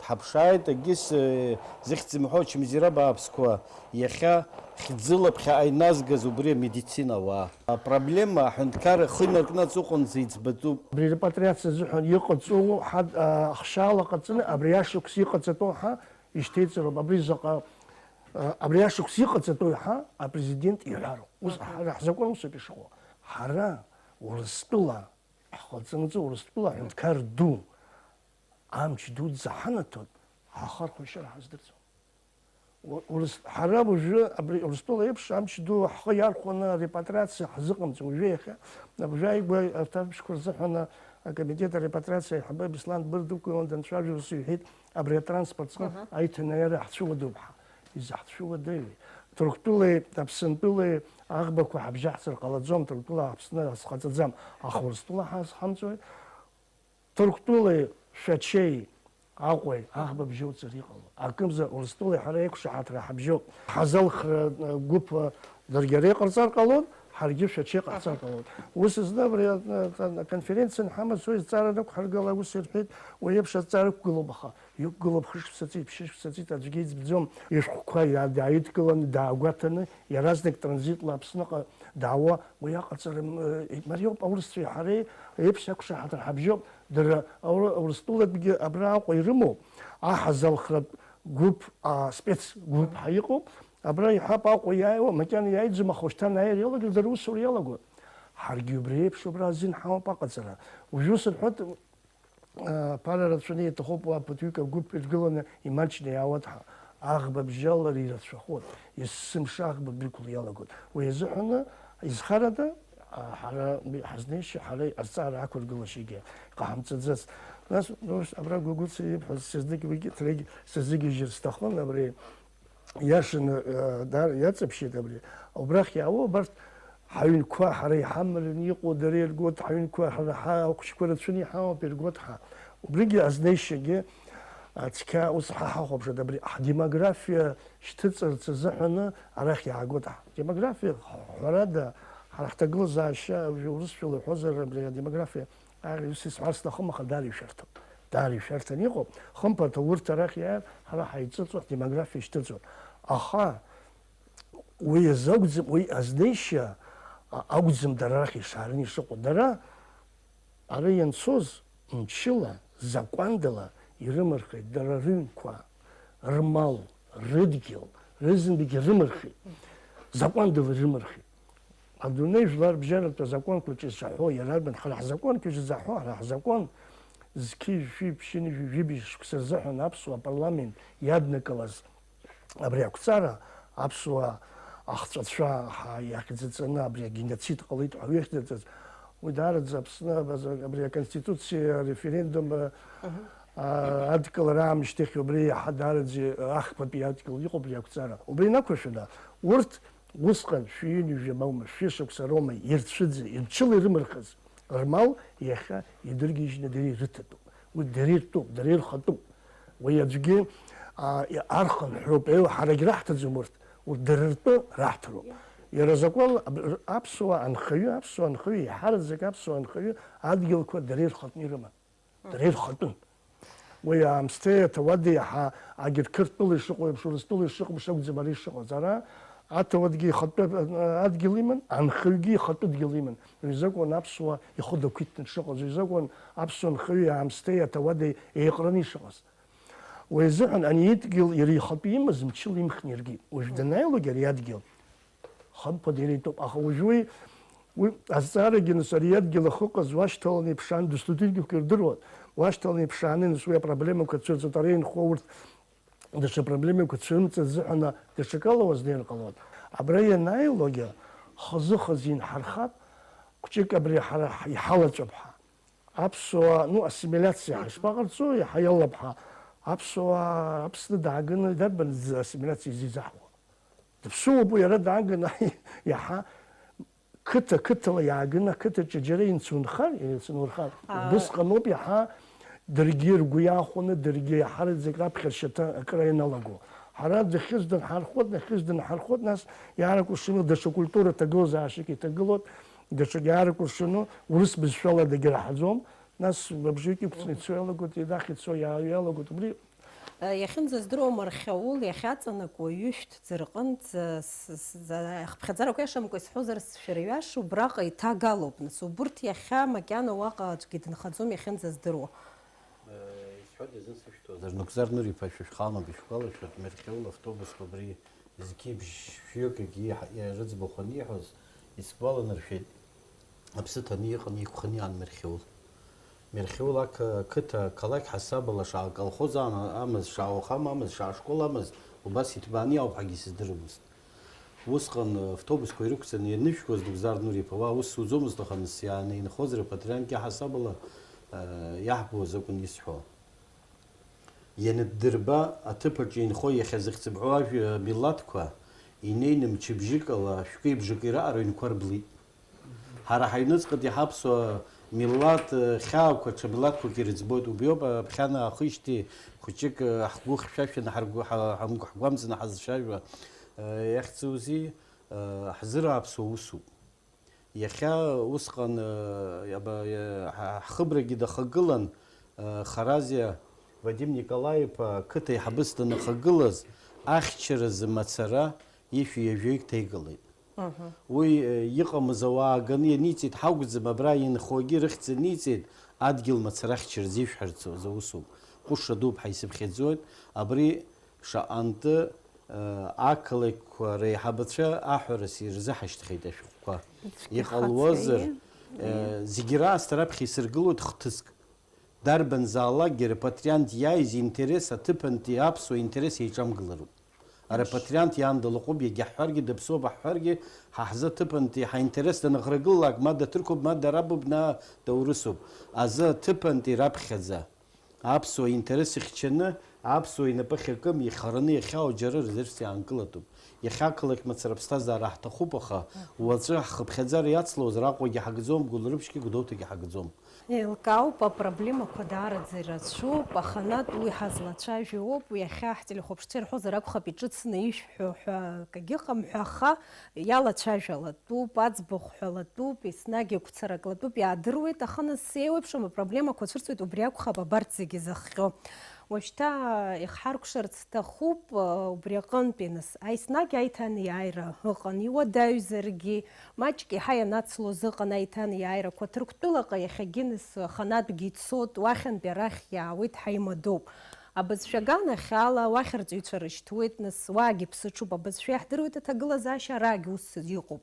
Дҳаԥшааит, егьи с-, зыхьӡ зымҳәо ачымазара бааԥсқәа, иахьа хьӡыла ԥхьаҟа иназгаз убри амедицина ауаа. Апроблема аҳәынҭқарра ахы инаркны аҵыхәанӡа иӡбатәуп. Абри репатриациа азыҳәан иҟаҵоу ҳа-, а, ахшьаала ҟаҵаны, абри ашықәс иҟаҵатәу ҳа ишьҭеиҵароуп. Абри заҟа, а, абри ашықәс иҟаҵатәу ҳа апрезидент иҳәароуп. Ус ҳара ҳзакәан усоуп ишыҟоу. Ҳара Урыстәыла ҳҟаҵанаҵы, Урыстәыла аҳәынҭқар ду амч дуӡӡа ҳанаҭоит, ҳахархәашьара ҳаздырӡом. Уа-, Урыс-, ҳара уажәы абри Урыстәыла еиԥш амч ду ҳхы иархәаны арепатриациа ҳзыҟамҵо. Уажәы иахьа, уажәы ааигәа арҭ ажәабжьқәа рзыҳәан акомитет арепатриациа аиҳабы Беслан Дбыр дықәгылан данцәажәо, ус иҳәеит, абри атранспорт ҵҟа Мгм. аиҭанеиара ҳцәыуадаҩуп ҳа. Изаҳцәыуадаҩи? Ҭырқәтәылеи Аԥсынтәылеи аӷбақәа ҳабжьаҳҵар ҟалаӡом, Ҭырқәтәыла Аԥсны азхаҵаӡам, аха Урыстәыла ҳазхамҵои? Ҭырқәтәылеи Шәачеи Аҟәеи аӷба бжьоуҵар иҟало. Акымзар Урыстәылеи ҳара еиқәшаҳаҭра ҳабжьоуп. Ҳазалхра, э, гәыԥ, э, даргьы ара иҟарҵар ҟалон, ҳаргьы Шәачеи ҟаҳҵар ҟалон. Ус зны абри, э, э, аконференциа анҳамаз, уи зҵаара нықәҳаргыла аус ирҳәеит, уи еиԥш азҵаара ықәгылоуп, аха иқәгылоуп хышықәса ҵит, ԥшьышықәса ҵит, аӡәгьы иӡбӡом. Ишәҟәқәа иа-, дааидкыланы, даагәаҭаны, иаразнак транзитла Аԥсныҟа Даауа, уи аҟаҵара, м, э, мариоуп, аурысцәеи ҳареи еиԥш иақәшаҳаҭыр ҳабжьоуп. Дара аур-, Урыстәылатәгьы абра Аҟәа ирымоу, аҳазалхратә гәыԥ, а, спецгәыԥ ҳәа иҟоуп. Абра иҳәап, Аҟәа иааиуа, макьана иааиӡом, аха ушьҭан ааир иалагар, дара усура иалагоит. Ҳаргьы убри еиԥш убра азин ҳамоуп аҟаҵара. Уажәы сырҳәоит, Ԥара рацәаны иаҭахуп уа ԥыҭҩык агәыԥ иргыланы имаҷны иаауеит ҳәа. Аӷба бжьалар ирацәахоит, есымша аӷба бықәла иалагоит. Уи азыҳәаны, изхарада, ҳара ҳазнеишьа, ҳара азҵаара ақәыргылашьагьы иҟаҳамҵаӡац. Нас, ус, абра Гәыгәыца ибҳәаз сыздык-, уигьы, ҭрегь-, сыздыгьежьыр сҭахын абри. Иашаны, э, дар-, иаҵаԥшьеит абри. Убрахь иаауа, убарҭ ҳаҩнқәа ҳара иҳаманы иҟоу дара иргоит, ҳаҩнқәа ҳара ҳа-, ахәшьқәа рацәаны иҳамоуп иргоит ҳа. Убригьы азнеишьагьы, а, цқьа ус ҳа ҳахәаԥшуеит, абри ҳдемографиа шьҭыҵырц азыҳәаны арахь иаагоит ҳа. Демографиа, ҳәарада, ҳара ҳҭагылазаашьа, уажәы урысшәала иҳәозар, абри адемографиа Ар-, ус исҳәар сҭахым, аха даара ишәарҭоуп. Даара ишәарҭаны иҟоуп. Хымԥада, урҭ арахь иааир, ҳара ҳаиҵыҵуа, ҳдемографиа шьҭыҵуа. Аха уи азы акәӡам, уи азнеишьа, а, акәӡам дара арахь ишаараны ишыҟоу. Дара ара ианцоз мчыла, закәандала ирымархеит дара рыҩнқәа, рмал, рыдгьыл, рызынтәык ирымархеит. Закәандала ирымархеит. Адунеи жәларбжьаратә азакәанқәа ҿы ишаҳәо иара арбан, ҳара ҳзакәанқәа ишзаҳәо, ҳара ҳзакәан зқьи жәшәи ԥшьынҩажәи жәибжь шықәса рзыҳәан аԥсуа апарламент иаднакылаз абри ақәҵара, аԥсуа ахҵәацәа ҳа-, иахьӡаҵаны абри агеноцид ҟалеит ҳәа уи ахьӡырҵаз, уи даараӡа Аԥсны абаза-, абри аконституциа ареферендум, а, Мгм. а, адкылара аамышьҭахь убри иаҳа даараӡа ахԥатәи адкыл иҟоуп абри ақәҵара. Убри инақәыршәаны, урҭ Усҟан шәи ҩынҩажәа маума, шәи шықәса роума ирцәыӡыз, мчыла ирымырхыз рмал иахьа идыргьежьны дара ирыҭатәуп. Уи дара иртәуп, дара ирхатәуп. Уи аӡәгьы, а, архынҳәроуп, еи, ҳарагь раҳҭаӡом урҭ, урҭ дара ртәы раҳҭароуп. Иара азакәан аб-, аԥсуа анхаҩы, аԥсуа анхаҩы, еиҳараӡак аԥсуа анхаҩы адгьылқәа дара ирхатәны ирыман. Дара ирхатәын. Уи аамсҭеи аҭауади иаҳа агьырҭ Қырҭтәыла ишыҟоу еиԥш, Урыстәыла ишыҟоу еиԥш акәӡам ара ишыҟаз. Ара аҭауадгьы ихатәы адгьыл иман, анхаҩгьы ихатәы дгьыл иман. Уи изакәын аԥсуа ихы дақәиҭны дшыҟаз, уи изакәын аԥсуа нхаҩи аамсҭеи аҭауади еиҟраны ишыҟаз. Уи азыҳәан ани идгьыл иара ихатәы имаз мчыла имхны иргеит. Уажә данааилогь ари адгьыл, Хымԥада иара итәуп, аха уажәы уи, уи азҵаарагьы, нас, ари адгьыл ахьыҟаз уашьҭаланы иԥшаан, дасу дыргьқәа ирдыруан, уашьҭаланы иԥшааны, нас, уи апроблемақәа цәырҵуеит, ара инхо урҭ даҽа проблемақәа цәырымҵыр азыҳәан даҽакала уазнеир ҟалон. Абра ианааилогьы, хазы-хазы инҳархап, хәҷык абри ҳара ҳ-, иҳалаҵәап ҳәа. Аԥсуаа, ну, ассимилиациа ҳа ишԥаҟарҵо, иаҳа иалоуп ҳәа. Аԥсуаа Аԥсны дааганы дарбан ассимилиациа изизаҳуа? Дыԥсуоуп уи, иара дааганы иаҳа қыҭа-қыҭала иааганы ақыҭаҿы џьара инцәынхар, инцәынурхар, Аа. Убысҟаноуп иаҳа даргьы ргәы иахәаны, даргьы иаҳараӡак раԥхьа ршьаҭа акра ианалаго. Ҳара дахьыз дынҳархәот, нахьыз дынҳархәот, нас иаараку шыну даҽа культура ҭагылазаашьак иҭагылоит, даҽак иаараку шыну урыс бызшәала дагьраҳаӡом, нас абжак иқәҵны ицо иалагоит, еидах ицо иааҩ иалагоит, убри Иахьынӡаздыруа мархьаул, иахьаҵанакуа ҩышәҭ ӡырҟынӡа, с-, с-, за-, хыԥхьаӡарақәа иашамкәа исҳәозар, сшәырҩаш убраҟа иҭагалоуп, нас, убырҭ иахьа макьана уаҟа аӡәгьы дынхаӡом, иахьынӡаздыруа. Исҳәоит иазын сышәҭуазар, Нугзар Нури-иԥа, шәышәхаануп, ишәгәалашәоит, Мерхьаул автобусқәа абри зқьи бжь-, шәҩык егьи иаҳ-, иа-, рыӡбахә анихьуаз, исгәаланаршәеит. Аԥсы ҭаны иҟан, иқәханы иҟан Мерхьаул. Мерхьаул ақы-, ақыҭа, ақалақь ҳасабала шаҟа колхоз ама-, амаз, шаҟа уахам амаз, шаҟа школ амаз, убас иҭбааны иаауп ҳәагьы сыздыруамызт. Усҟан, э, автобусқәа ирықәҵаны ианышәкуаз Нугзар Нури-иԥа уа аус зуӡомызт, аха нас иааны инхоз репатриантгьы ҳасабала, э, иаҳбоз акәын исҳәо. Ианаддырба, аҭыԥ аҿы инхо иахьа зыхьӡ бҳәо ажәа милаҭқәа инеины мчыбжьыкала шәкы-ибжакы ираҟара аҩнқәа рблит. Ҳара ҳаҩныҵҟатәи ҳаԥсуа милаҭ, э, хьаақәа ҽа милаҭқәак ирыӡбоит. Убриоуп, э, ԥхьанаахижьҭеи хәыҷык, э, ҳгәы хьшәашәаны ҳаргәы-, ҳа-, ҳамгә-, ҳгәамҵны ҳазцәажәо, э, иахьӡузеи, э, ҳзырааԥсо усуп. Иахьа усҟан, э, иаба-, э, ҳа-, ҳхыбрагьы дахагылан, э, Харазиа Вадим Николаи-иԥа ақыҭа аиҳабыс данахагылаз, ахьчаразы мацара ишәи ҩажәаҩык ҭеигалеит. Уи, э, иҟамыз ауаа аганы ианиҵеит, ҳакәӡам, абра инхогьы рыхьӡ аниҵеит, адгьыл мацара ахьча рзишәҳәарц азы усуп. Ҟәышра дууп ҳәа исыԥхьаӡоит. Абри шаҟантәы, э, ақалақьқәа реиҳабацәа аҳәарас ирзыҳашьҭхьеит ашәҟәқәа. Иҟалозар, э, зегьы раасҭа раԥхьа исыргылоит хҭыск. Дарбанзаалакгьы репатриант иааиз интерес аҭыԥантәи аԥсуа интерес еиҿамгылароуп. Арепатриант иаанда лаҟәуп, иагьаҳҳәаргьы, даԥсуоуп аҳҳәаргьы, ҳа ҳзы аҭыԥантәи ҳаинтерес данаӷрагылалак, ма даҭырқәоуп, ма дарабуп, ма даурысуп. Азы аҭыԥантәи раԥхьаӡа аԥсуа интерес ихьчаны, аԥсуа инапы ахьакым, ихараны иахьаау џьара резервс иаанкылатәуп. Иахьа ақалақь мацара аԥсҭазаара ҳҭахуп, аха уаҵәы ҳхыԥхьаӡара иацлозар, Аҟәагьы ҳагӡом, Гәылрыԥшьгьы, Гәдоуҭагьы ҳагӡом. Еилкаауп, апроблемақәа даараӡа ирацәоуп, аханатә уи ҳазлацәажәо ауп, уи иахьа ҳтелехәаԥшцәа ирҳәозар акәхап, иҿыцны ишәҳәо ҳәа акагьы ыҟам ҳәа, аха иалацәажәалатәуп, аӡбахә ҳәалатәуп, еснагь агәцараклатәуп, иаадыруеит, аха нас еиуеиԥшым апроблемақәа цәырҵуеит, убри акәхап абарҭ зегьы зыхҟьо. Уажәшьҭа ихҳаркәшарц сҭахуп, убри аҟынтәи нас, еснагь аиҭанеиааира ыҟан, иуадаҩзаргьы, маҷк еиҳа ианацлоз ыҟан аиҭанеиааирақәа, Ҭырқәтәылаҟа иахьагьы нас аханатәгьы ицоит, уахьынтәи арахь иаауеит, ҳаимадоуп. Абызшәа аганахьала уахь арҵаҩцәа рышьҭуеит, нас уаагьы ԥсыҽуп, абызшәа иаҳдыруеит аҭагылазаашьа, араагь ус иҟоуп.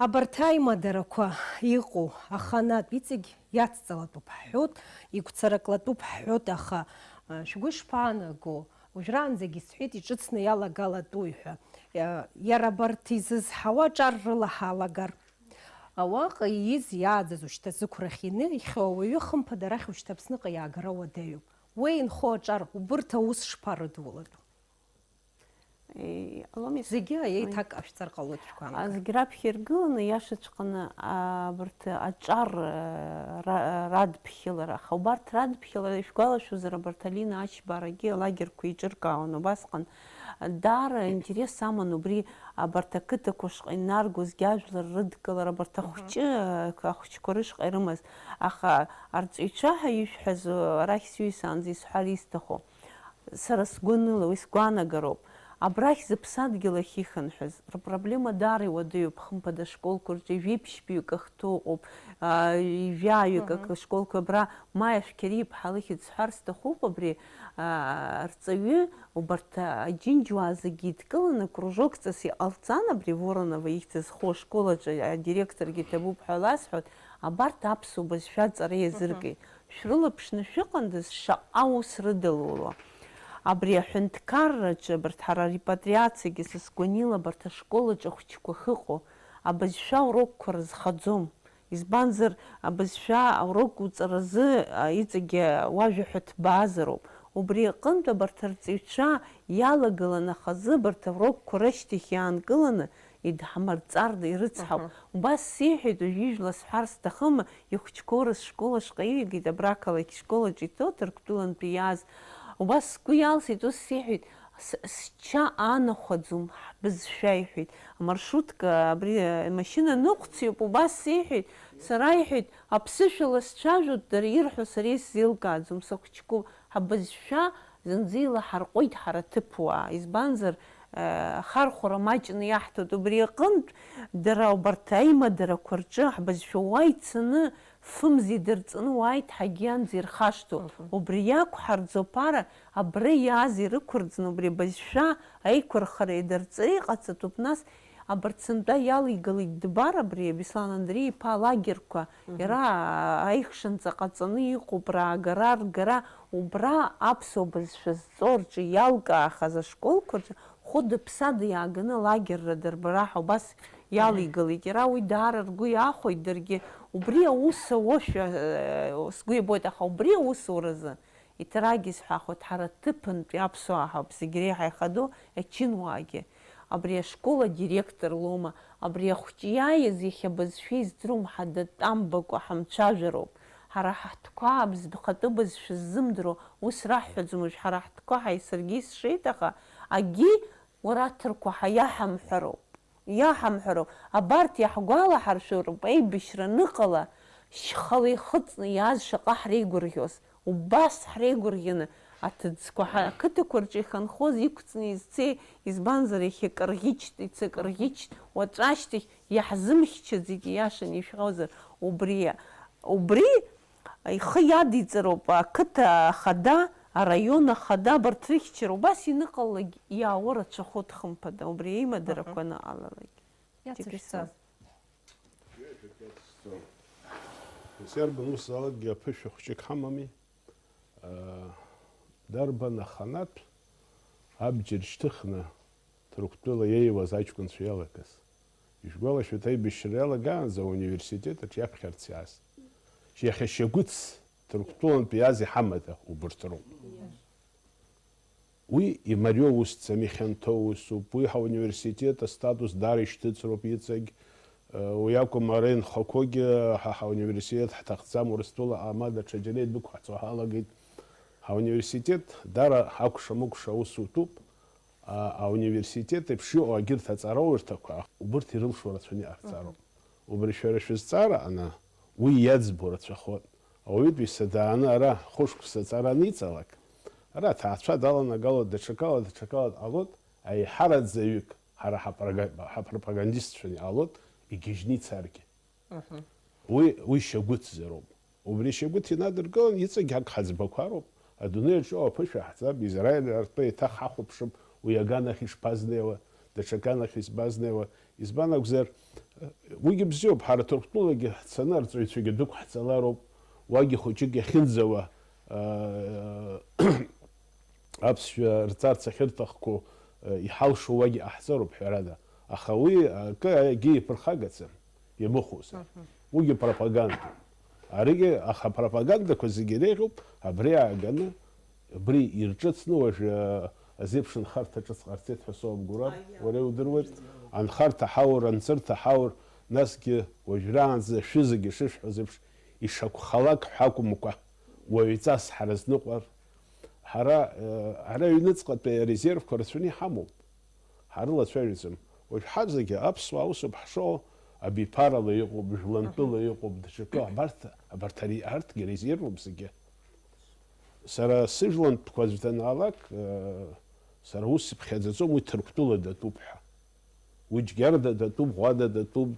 Абарҭ аимадарақәа иҟоу аханатә иҵегь иацҵалатәуп ҳҳәоит, игәцараклатәуп ҳҳәоит, аха, а, шәгәы ишԥаанаго, уажәраанӡагьы исҳәеит иҿыцны иалагалатәуи ҳәа. Иа-, иара абарҭ изызҳауа аҿар рыла ҳалагар, уаҟа ииз иааӡаз ушьҭа зықәрахь инеихьоу ауаҩы хымԥада арахь ушьҭа Аԥсныҟа иаагара уадаҩуп. Уи инхо аҿар убырҭ аус шԥарыдулатәу? Иҟаломи. Зегьы еиҭак ҟашәҵар ҟалоит шәгәаанагар. Зегь раԥхьа иргыланы, иашаҵәҟьаны, абарҭ аҿар, ра-, радԥхьалара. Аха убарҭ радԥхьалара, ишәгәалашәозар, абарҭ Алина Ачбарагьы алагерқәа еиҿыркаауан убасҟан. Даара интерес аман убри, абарҭ ақыҭақәа шҟа инаргозгьы ажәлар рыдкылара, абарҭ Мгм. ахәҷы, ахәҷқәа рышҟа ирымаз. Аха арҵаҩцәа ҳәа ишәҳәаз, арахь сҩеисаанӡа исҳәар исҭаху. Сара сгәаныла, уи сгәаанагароуп. Абрахь зыԥсадгьыл ахьихынҳәыз, рпроблема даара иуадаҩуп, хымԥада, ашколқәа рҿы ҩажәи ԥшьбаҩык ахҭоу ыҟоуп, аа, ҩажәаҩык Мгм. ак-, ашколқәа абра, Маиа Шәқьариа-иԥҳа лыхьӡ сҳәар сҭахуп, абри, аа, арҵаҩы, убарҭ аџьынџьуаа зегьы идкыланы, кружокҵас иҟалҵан, абри Воронова ихьӡ зху ашкол аҿы адиректоргьы ҭабуп ҳәа ласҳәоит, абарҭ аԥсуа бызшәа аҵара Мгм. иазыркит. Шәрылаԥшны шәыҟандаз, шаҟа ус рыдылуло. Абри аҳәынҭқарраҿы абарҭ ҳара арепатриациагьы, са сгәанала, абарҭ ашкол аҿы ахәыҷқәа ахьыҟоу, абызшәа урокқәа рызхаӡом. Избанзар, абызшәа аурок уҵаразы, а, иҵегьы уажәа ҳәа ҭбаазароуп. Убри аҟынтә абарҭ арҵаҩцәа иалагылан ахазы абарҭ аурокқәа рышьҭахь иаанкыланы, идҳамырҵар ирыцҳауп. Мгм. Убас сиҳәеит, уажәы ижәла сҳәар сҭахым, ихәыҷқәоу рышкол ашҟа иҩагеит, абра ақалақь школ аҿы иҭоу Ҭырқәтәылантәи иааз. Убас сгәы иалсит, ус сиҳәеит, с-, сча аанахәаӡом, ҳбызшәа, иҳәеит. Амаршрутка, абри, э, машьына ныҟәцаҩуп, убас сиҳәеит, сара, иҳәеит, аԥсышәала сцәажәоит, дара ирҳәо сара исзеилкааӡом, сыхәыҷқәоуп, ҳбызшәа зынӡа илаҳарҟәит ҳара аҭыԥуаа, избанзар, э, ахархәара маҷны иаҳҭоит. Убри аҟынтә, дара убарҭ аимадарақәа рҿы ҳбызшәа уа ицаны фымз идырҵаны уааит, ҳагьианӡа ирхашҭу. Мгм. Убри иақәҳарӡо аԥара абра иааз ирықәырӡны, убри абызшәа аиқәырхара идырҵар иҟаҵатәуп, нас абарҭ сынтәа иалигалеит Дбар, абри Беслан Андреи-иԥа алагерқәа, Мгм. иара аихшанҵа ҟаҵаны иҟоуп, раагара, ргара, убра аԥсуа бызшәа зҵо рҿы иалкаахаз ашколқәа рҿы хәыда-ԥсада иааганы алагерра дырбара ҳәа убас иалигалеит. Иара уи даара ргәы иахәеит, даргьы убри аус ауашәа, э, сгәы иабоит, аха убри аусуразы иҭарагьы сҳәахуеит, ҳара ҭыԥынтәи аԥсуаа ҳауп, зегь реиҳа ихадоу ачынуаагьы. Абри ашкол адиректор лоума, абри ахәҷы иааиз иахьа бызшәа издыруам, ҳа датәамбакәа ҳамцәажәароуп. Ҳара ҳтәқәа абз-, хатәы бызшәа ззымдыруа ус раҳҳәаӡом, уажә ҳара ҳтәқәа ҳаи саргьы исшеит, аха акгьы уара аҭырқәа ҳа иаҳамҳәароуп. Иаҳамҳәароуп, абарҭ иаҳгәалаҳаршәароуп, аибашьра аныҟала, шьхала ихыҵны иааз шаҟа ҳреигәырӷьоз, убас ҳреигәырӷьаны, Аҭыӡқәа ҳа-, ақыҭақәа рҿы ихынҳәыз иқәҵны изцеи, избанзар, иахьа кырӷьычт, ица кырӷьычт, уаҵәашьҭахь иаҳзымхьчаӡеит, ииашаны ишәҳәозар, убри, убри ихы иадиҵароуп ақыҭа ахада, араион ахада, абарҭ рыхьчара убас иныҟалалак иаауа рацәахоит, хымԥада, убри аимадарақәа аныҟалалак. Иацышәҵа. Џьаргьы сцо. Нас иарбан усзаалакгьы аԥышәа хәҷык ҳамами? Дарбан аханатә абџьар шьҭыхны Ҭырқәтәыла иеиуаз аҷкәынцәа иалагаз? Ишәгәалашәоит, аибашьра иалагаанӡа ауниверситет аҿы иаԥхьарц иааз. Иахьа шьагәыҭс Ҭырқәтәылантәи иааз иҳамада убырҭ роуп. Уи имариоу усӡам, ихьанҭоу усуп, уи ҳауниверситет астатус даара ишьҭыҵроуп иҵегь. Уи акәым, ара инхақәоугьы ҳа ҳауниверситет ҳҭахӡам, Урыстәыла аама даҽаџьара идәықәҳҵо ҳалагеит. Ҳауниверситет даара акәша-мыкәша аус утәуп. А, ауниверситет еиԥш иҟоу агьырҭ аҵараурҭақәа, убырҭ ирылшо рацәаны иҟарҵароуп. Мгм. Убри шәара шәызҵаара ана, уи иаӡбо рацәахоит. Ауаҩытәыҩса дааны ара хәышықәса аҵара аниҵалак, ара аҭаацәа даланагалоит, даҽакала, даҽакала дҟалоит, аиҳараӡаҩык, ҳара ҳапрога-, ҳапропагандистцәаны иҟалоит, игьежьны ицаргьы. Мгм. Уи, уи шьагәыҭзароуп. Убри шьагәыҭ инадыргылан, иҵегь ак ҳаӡбақәа роуп. Адунеи аҿы аԥышәа ҳҵап, Израиль артәы еиҭах ҳахәаԥшып, уи аганахь ишԥазнеиуа, даҽа аганахь ишԥазнеиуа. Избан акәзар, уигьы бзиоуп, ҳара Ҭырқәтәылагьы ҳцаны арҵаҩцәагьы дәықәҳҵалароуп, уагьы хәыҷык иахьынӡауа, аа, аԥсшәа рҵарц ахьырҭахқәоу, э, иҳалшо уагьы ҟаҳҵароуп, ҳәарада. Аха уи акы егьи иԥырхагаӡам, имыхәозар. Мгм. Уигьы пропагандоуп. Аригьы, аха апропагандақәа зегьы иреиӷьуп, абри ааганы, абри ирҿыцны уажәы, э, азеиԥш нхарҭа ҿыц ҟарҵеит ҳәа соугәалашәоит, уара иудыруеит, анхарҭа ҳаур, анҵырҭа ҳаур, насгьы уажәраанӡа шәызегьы ишышәҳәоз еиԥш, ишакәхалак ҳәа акәымкәа, уаҩҵас ҳара зныҟәар, Ҳара, э, ҳара аҩныҵҟатәи арезервқәа рацәаны иҳамоуп. Ҳарылацәажәаӡом. Уажә ҳазегьы аԥсуаа усуп ҳшыҟоу, абиԥарала иҟоуп, жәлантәыла иҟоуп, даҽакы, абарҭ, абарҭ ари, арҭгьы арезервуп зегьы. Сара сыжәлантәқәа аӡә данаалак, э, сара ус сыԥхьаӡаӡом, уи Ҭырқәтәыла датәуп ҳәа. Уи Џьгьарда датәуп, Ӷәада датәуп,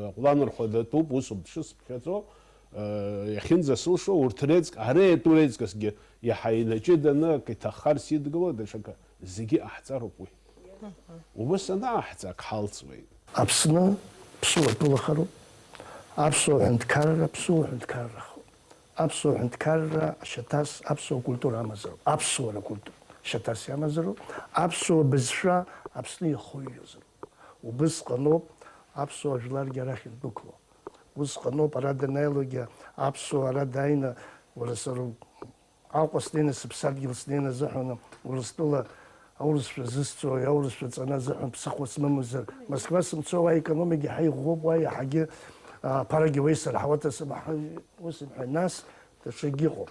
Аҟәланырхәа датәуп, усоуп дшысԥхьаӡо, иахьынӡасылшо, урҭ реиҵк-, ара иатәу реиҵкысгьы иаҳа инаҷыданы, акы иҭаххар сидгыло, даҽакы, зегьы ҟаҳҵароуп уи. Убыс анаҟаҳҵа, ак ҳалҵуеит. Аԥсны ԥсуа тәылахароуп, аԥсуа ҳәынҭқарра ԥсуа ҳәынҭқаррахоит. Аԥсуа ҳәынҭқарра ашьаҭас аԥсуа культура амазароуп, аԥсуара культура шьаҭас иамазароуп, аԥсуа бызшәа Аԥсны иахыҩуазароуп. Убысҟаноуп аԥсуа жәларгьы арахь индәықәло. Усҟаноуп ара данааилогьы аԥсуа ара дааины, уара сара Аҟәа снеины, сыԥсадгьыл снеины азыҳәан, Урыстәыла аурысшәа зысҵои, аурысшәа ҵаны азыҳәан ԥсыхәа смамызар, Москва сымцо, уа аекономикагьы ҳаиӷәӷәоуп, уа иаҳагьы, а, аԥарагьы уеисыр ҳауаҭа сымаҳа-, ус имҳәа. Нас даҽакгьы ыҟоуп.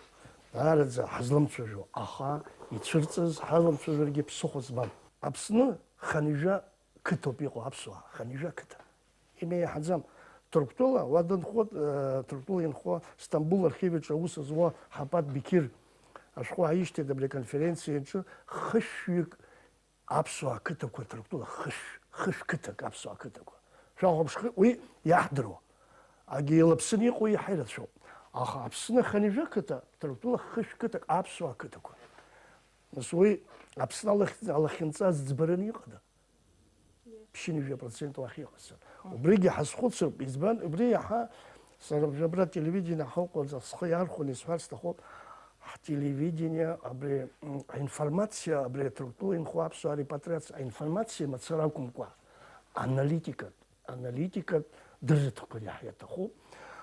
Даараӡа ҳазлымцәажәо, аха ицәырҵыз ҳалымцәажәаргьы ԥсыхәа змам. Аԥсны хынҩажәа қыҭоуп иҟоу аԥсуаа, хынҩажәа қыҭа. Имеиҳаӡам. Ҭырқәтәыла, уа дынхоит, э, Ҭырқәтәыла инхо Стамбул архив аҿы аус зуа Ҳапат Беқьыр ашәҟәы ааишьҭит абри аконференциа аҿы, хышәҩык аԥсуаа қыҭақәа Ҭырқәтәыла хышә, хышә қыҭак аԥсуаа қыҭақәа. Шәахәаԥшхы, уи иаҳдыруа. Агьи илаԥсны иҟоу иаҳа ирацәоуп. Аха Аԥсны хынҩажәа қыҭа, Ҭырқәтәыла хышә қыҭак аԥсуаа қыҭақәа. Нас уи Аԥсны алахь-, алахьынҵа зӡбараны иҟада? Ԥшьынҩажәа процент уахь иҟасҵар. Убригьы ҳазхәыцроуп, избан, убри иаҳа, сара абра телевидение ҳауҟәаҵ схы иархәаны исҳәар сҭахуп, ҳтелевидение абри, м, аинформациа, абри Ҭырқәтәыла инхо аԥсуаа репатриациа аинформациа мацара акәымкәа, аналитикатә, аналитикатә дырраҭақәа иаҳа иаҭахуп.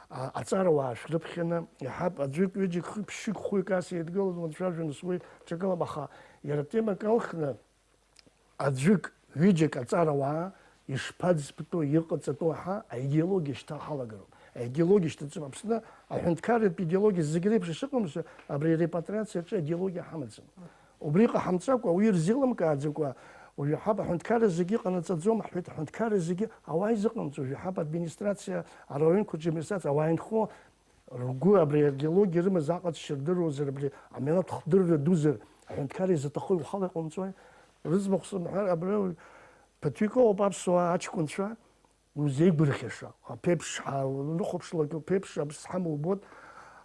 А, аҵарауаа шәрыԥхьаны, иаҳап, аӡәык, ҩыџьак, хҩык, ԥшьҩык, хәҩык ас еидгыланы уанцәажәо, нас уи ҽакылам, аха иара темак алхны, Аӡәык, ҩыџьак аҵарауаа ишԥаӡбатәу, иҟаҵатәу ҳәа аидеологиа шьҭа ҳалагароуп. Аидеологиа шьҭаҵом. Аԥсны аҳәынҭқарратә идеологиа зегь реиԥш ишыҟамзар, абри арепатриациа аҿы аидеологиа ҳамаӡам. Убри ҟаҳамҵакәа, уи ирзеилымкааӡакәа, уажәы ҳаб аҳәынҭқарра зегьы ҟанаҵаӡом, ҳҳәеит, аҳәынҭқарра зегьы ауаа изыҟамҵо, уажәы ҳаб администрациа, араионқәа рҿы администрациа, ауаа инхо, Ргәы абри аидеологиа рымаз аҟаҵшьа рдыруазар, абри амилаҭ хдырра дузар, Аҳәынҭқарра изаҭаху иухала иҟоумҵои? Рыӡбахә сымҳәар, абра ԥыҭҩык ыҟоуп аԥсуаа аҷкәынцәа узеигәырӷьаша. Аԥеиԥш ҳа-, унрыхәаԥшлак уԥеиԥш аԥсҳа мубоит,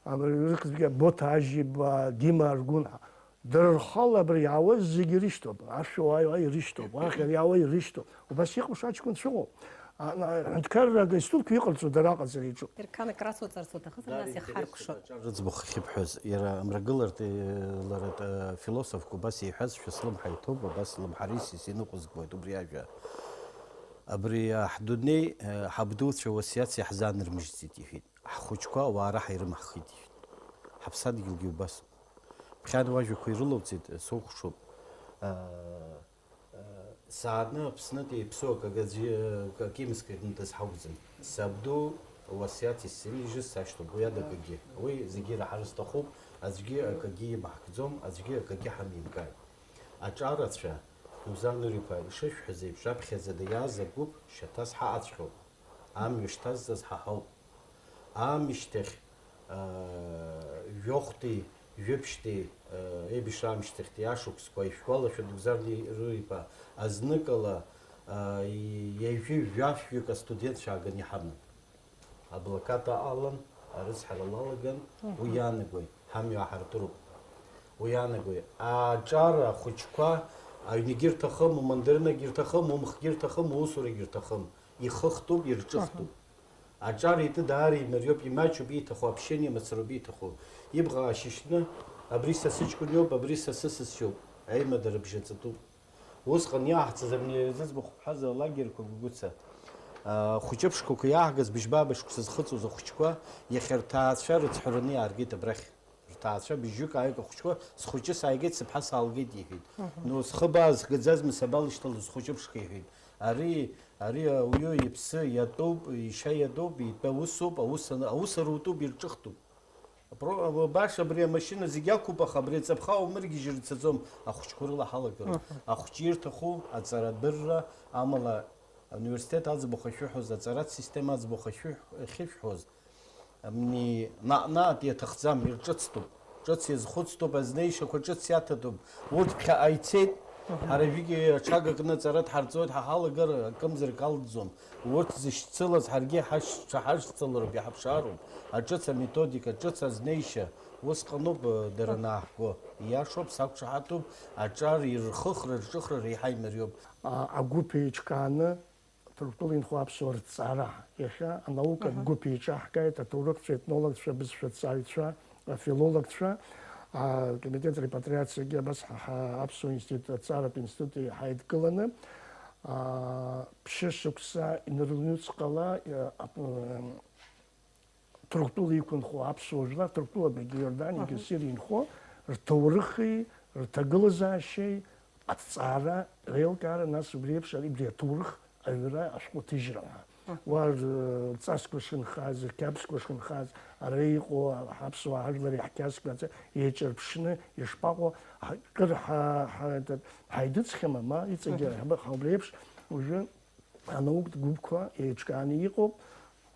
абри рыхьӡгьы Боҭа Ажьиба, Дима Аргәынҳа. Дара рхала абра иаауа зегьы ирышьҭоуп, ашәа уааиуа ирышьҭоуп, уахь иара иаауа ирышьҭоуп. Убас иҟоуп шаҷкәынцәа ыҟоуп. А, на-, аҳәынҭқарра аинститутқәа иҟарҵо дара аҟаҵара иаҿуп. Дырқьан акрасуаҵарц уҭахызар, нас иҳаркәшоит. Аҿар рыӡбахә ахьыбҳәоз, иара амрагыларҭеи лара, э, философк убас иҳәазшәа слымҳа иҭоуп, абас слымҳарис иныҟәызгоит убри ажәа. Абри, а, ҳдунеи, э, ҳабдуцәа уасиаҭс иаҳзаанырмыжьӡеит, иҳәеит. Ҳхәыҷқәа ауаа раҳа ирымаҳхит, иҳәеит. Ҳаԥсадгьылгьы убасоуп. Ԥхьан уажәақәа ирылоуҵеит, сухәаԥшуп. Э, э, сааны Аԥснытәи иаԥсоу акагьы, акагьы имыскыдны дазҳауӡом. Сабду уасиаҭ исзынижьыз сашьҭоуп, уи ада акагьы. Уи зегьы ираҳар сҭахуп, аӡәгьы акагьы имаҳкӡом, аӡәгьы акагьы ҳамимкааит. Аҿарацәа, Музан Нуриԥа ишышәҳәаз еиԥш, аԥхьаӡа иааз агәыԥ шьаҭас ҳаҟаҵәҟьоуп. Амҩа шьҭазҵаз ҳа ҳауп. Аамышьҭахь, аа, жәохәтәи, жәиԥшьтәи, аа, еибашьра аамышьҭахьтәи ашықәсқәа ишәгәалашәоит, Гәзар Нуриԥа, азныкала, аа, ҩажәи жәафҩык астудентцәа ааганы иҳаман. Аблокада алан, арыцҳара лалаган, уи иаанагои, ҳамҩа ааҳартыруп. Уи иаанагои, аҿар ахәыҷқәа, аҩнгьы рҭахым, умандаринагьы рҭахым, умхгьы рҭахым, уусурагьы рҭахым, ихыхтәуп, ирҿыхтәуп. Аҿар итәы даара имариоуп, имаҷуп ииҭаху, общение мацароуп ииҭаху. Ибӷа аашьышьны, абри са сыҷкәын иоуп, абри са сысас иоуп, аимадара бжаҵатәуп. Усҟан иааҳцаз абни зыӡбахә ҳәаз алагерқәа Гәыгәыца, а, хәыҷы ԥшқақәа иааҳгаз быжьба-быжь шықәса зхыҵуаз ахәыҷқәа иахьа рҭаацәа рыцҳәараны иааргеит абрахь. Рҭаацәа быжьҩык ааҩык ахәыҷқәа, схәыҷы сааигеит, сыԥҳа саалгеит, иҳәеит. Мгм. Ну, схы баа зхгаӡазма, сабалышьҭало схәыҷы ԥшқа, иҳәеит. Ари, ари ауаҩы иԥсы иатәуп, ишьа иатәуп, итәы аусуп, аус ан-, аус арутәуп, ирҿыхтәуп. Апро-, баша абри амашьына зегь ақәуп, аха абри аҵаԥха умыргьежьыр ицаӡом, ахәыҷқәа рыла ҳалагароуп. Мгм. Ахәыҷы ирҭаху аҵарадырра, амала ауниверситет аӡбахә ахьшәыҳәоз, аҵаратә система аӡбахә ахьшәыҳә-, ахьышәҳәоз, Амни, наҟ-наҟ иаҭахӡам, ирҿыцтәуп. Ҿыц иазхәыцтәуп, азнеишьақәа ҿыц иаҭатәуп. Урҭ ԥхьаҟа ицеит, мгм, ҳара ҩыџьагьы аҽага кны аҵара дҳарҵоит, ҳа ҳалагар акымзарак алҵӡом. Урҭ зышьцылаз ҳаргьы ҳашшәа ҳашҵалароуп, иҳаԥшаароуп. Аҿыц аметодика, ҿыц азнеишьа, усҟаноуп, э, дара анааҳго. Ииашоуп, сақәшаҳаҭуп, аҿар ирхыхра, рҿыхра реиҳа имариоуп. А, агәыԥ еиҿкааны Ҭырқәтәыла инхо аԥсуаа рыҭҵаара. Иахьа анаукатә, аҳа, гәыԥ еиҿаҳкааит аҭоурыхцәа, етнологцәа, абызшәаҭҵааҩцәа, афилологцәа. Акомитет репатриациагьы абас ҳа, ҳа, аԥсуа институт, аҭҵааратә институт иҳаидкыланы, аа, ԥшьышықәса инарыҩныҵҟала, иа-, ап-, Ҭырқәтәыла иқәынхо аԥсуа жәлар, Ҭырқәтәылатәигьы, Иорданиагьы, мгм, Сириа инхо, рҭоурыхи рҭагылазаашьеи аҭҵаара, реилкаара, нас убри еиԥш, ари, абри аҭоурых аҩра ашәҟәы ҭыжьра ҳәа. Мгм. Уа р-, рҵасқәа шынхаз, рқьабзқәа шынхаз, ара иҟоу ҳаԥсуаа ҳажәлар иаҳқьабзқәа еиҿырԥшны ишԥаҟоу, ҳа-, кыр ҳа-, ҳа-, ҳаидыҵхьама, ма иҵегьы, мгм, ҳаб-, ҳа-, убри еиԥш уажәы анаукатә гәыԥқәа еиҿкааны иҟоуп.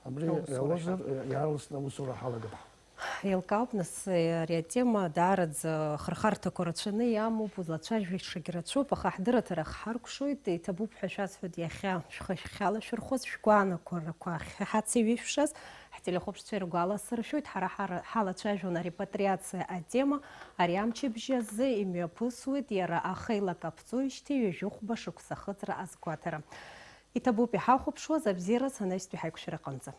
Абри аусура иалозар, ҳәа, иаарласны аусура ҳалагап. Еилкаауп, нас, ари атема даараӡа хырхарҭақәа рацәаны иамоуп, узлацәажәашагь рацәоуп, аха ҳдырраҭара хҳаркәшоит, иҭабуп ҳәа шәасҳәоит, иахьа шәхы шәхьалашәырхәоз, шәгәаанагарақәа ахьҳацеиҩышәшаз, ҳтелехәаԥшцәа иргәаласыршәоит, ҳара ҳара-, ҳалацәажәон арепатриациа атема, ари амчыбжь азы имҩаԥысуеит иара ахеилак аԥҵоижьҭеи ҩажәи хәба шықәса ахыҵра азгәаҭара. Иҭабуп иҳахәаԥшуаз, абзиараз анаҩстәи ҳаиқәшәараҟынӡа.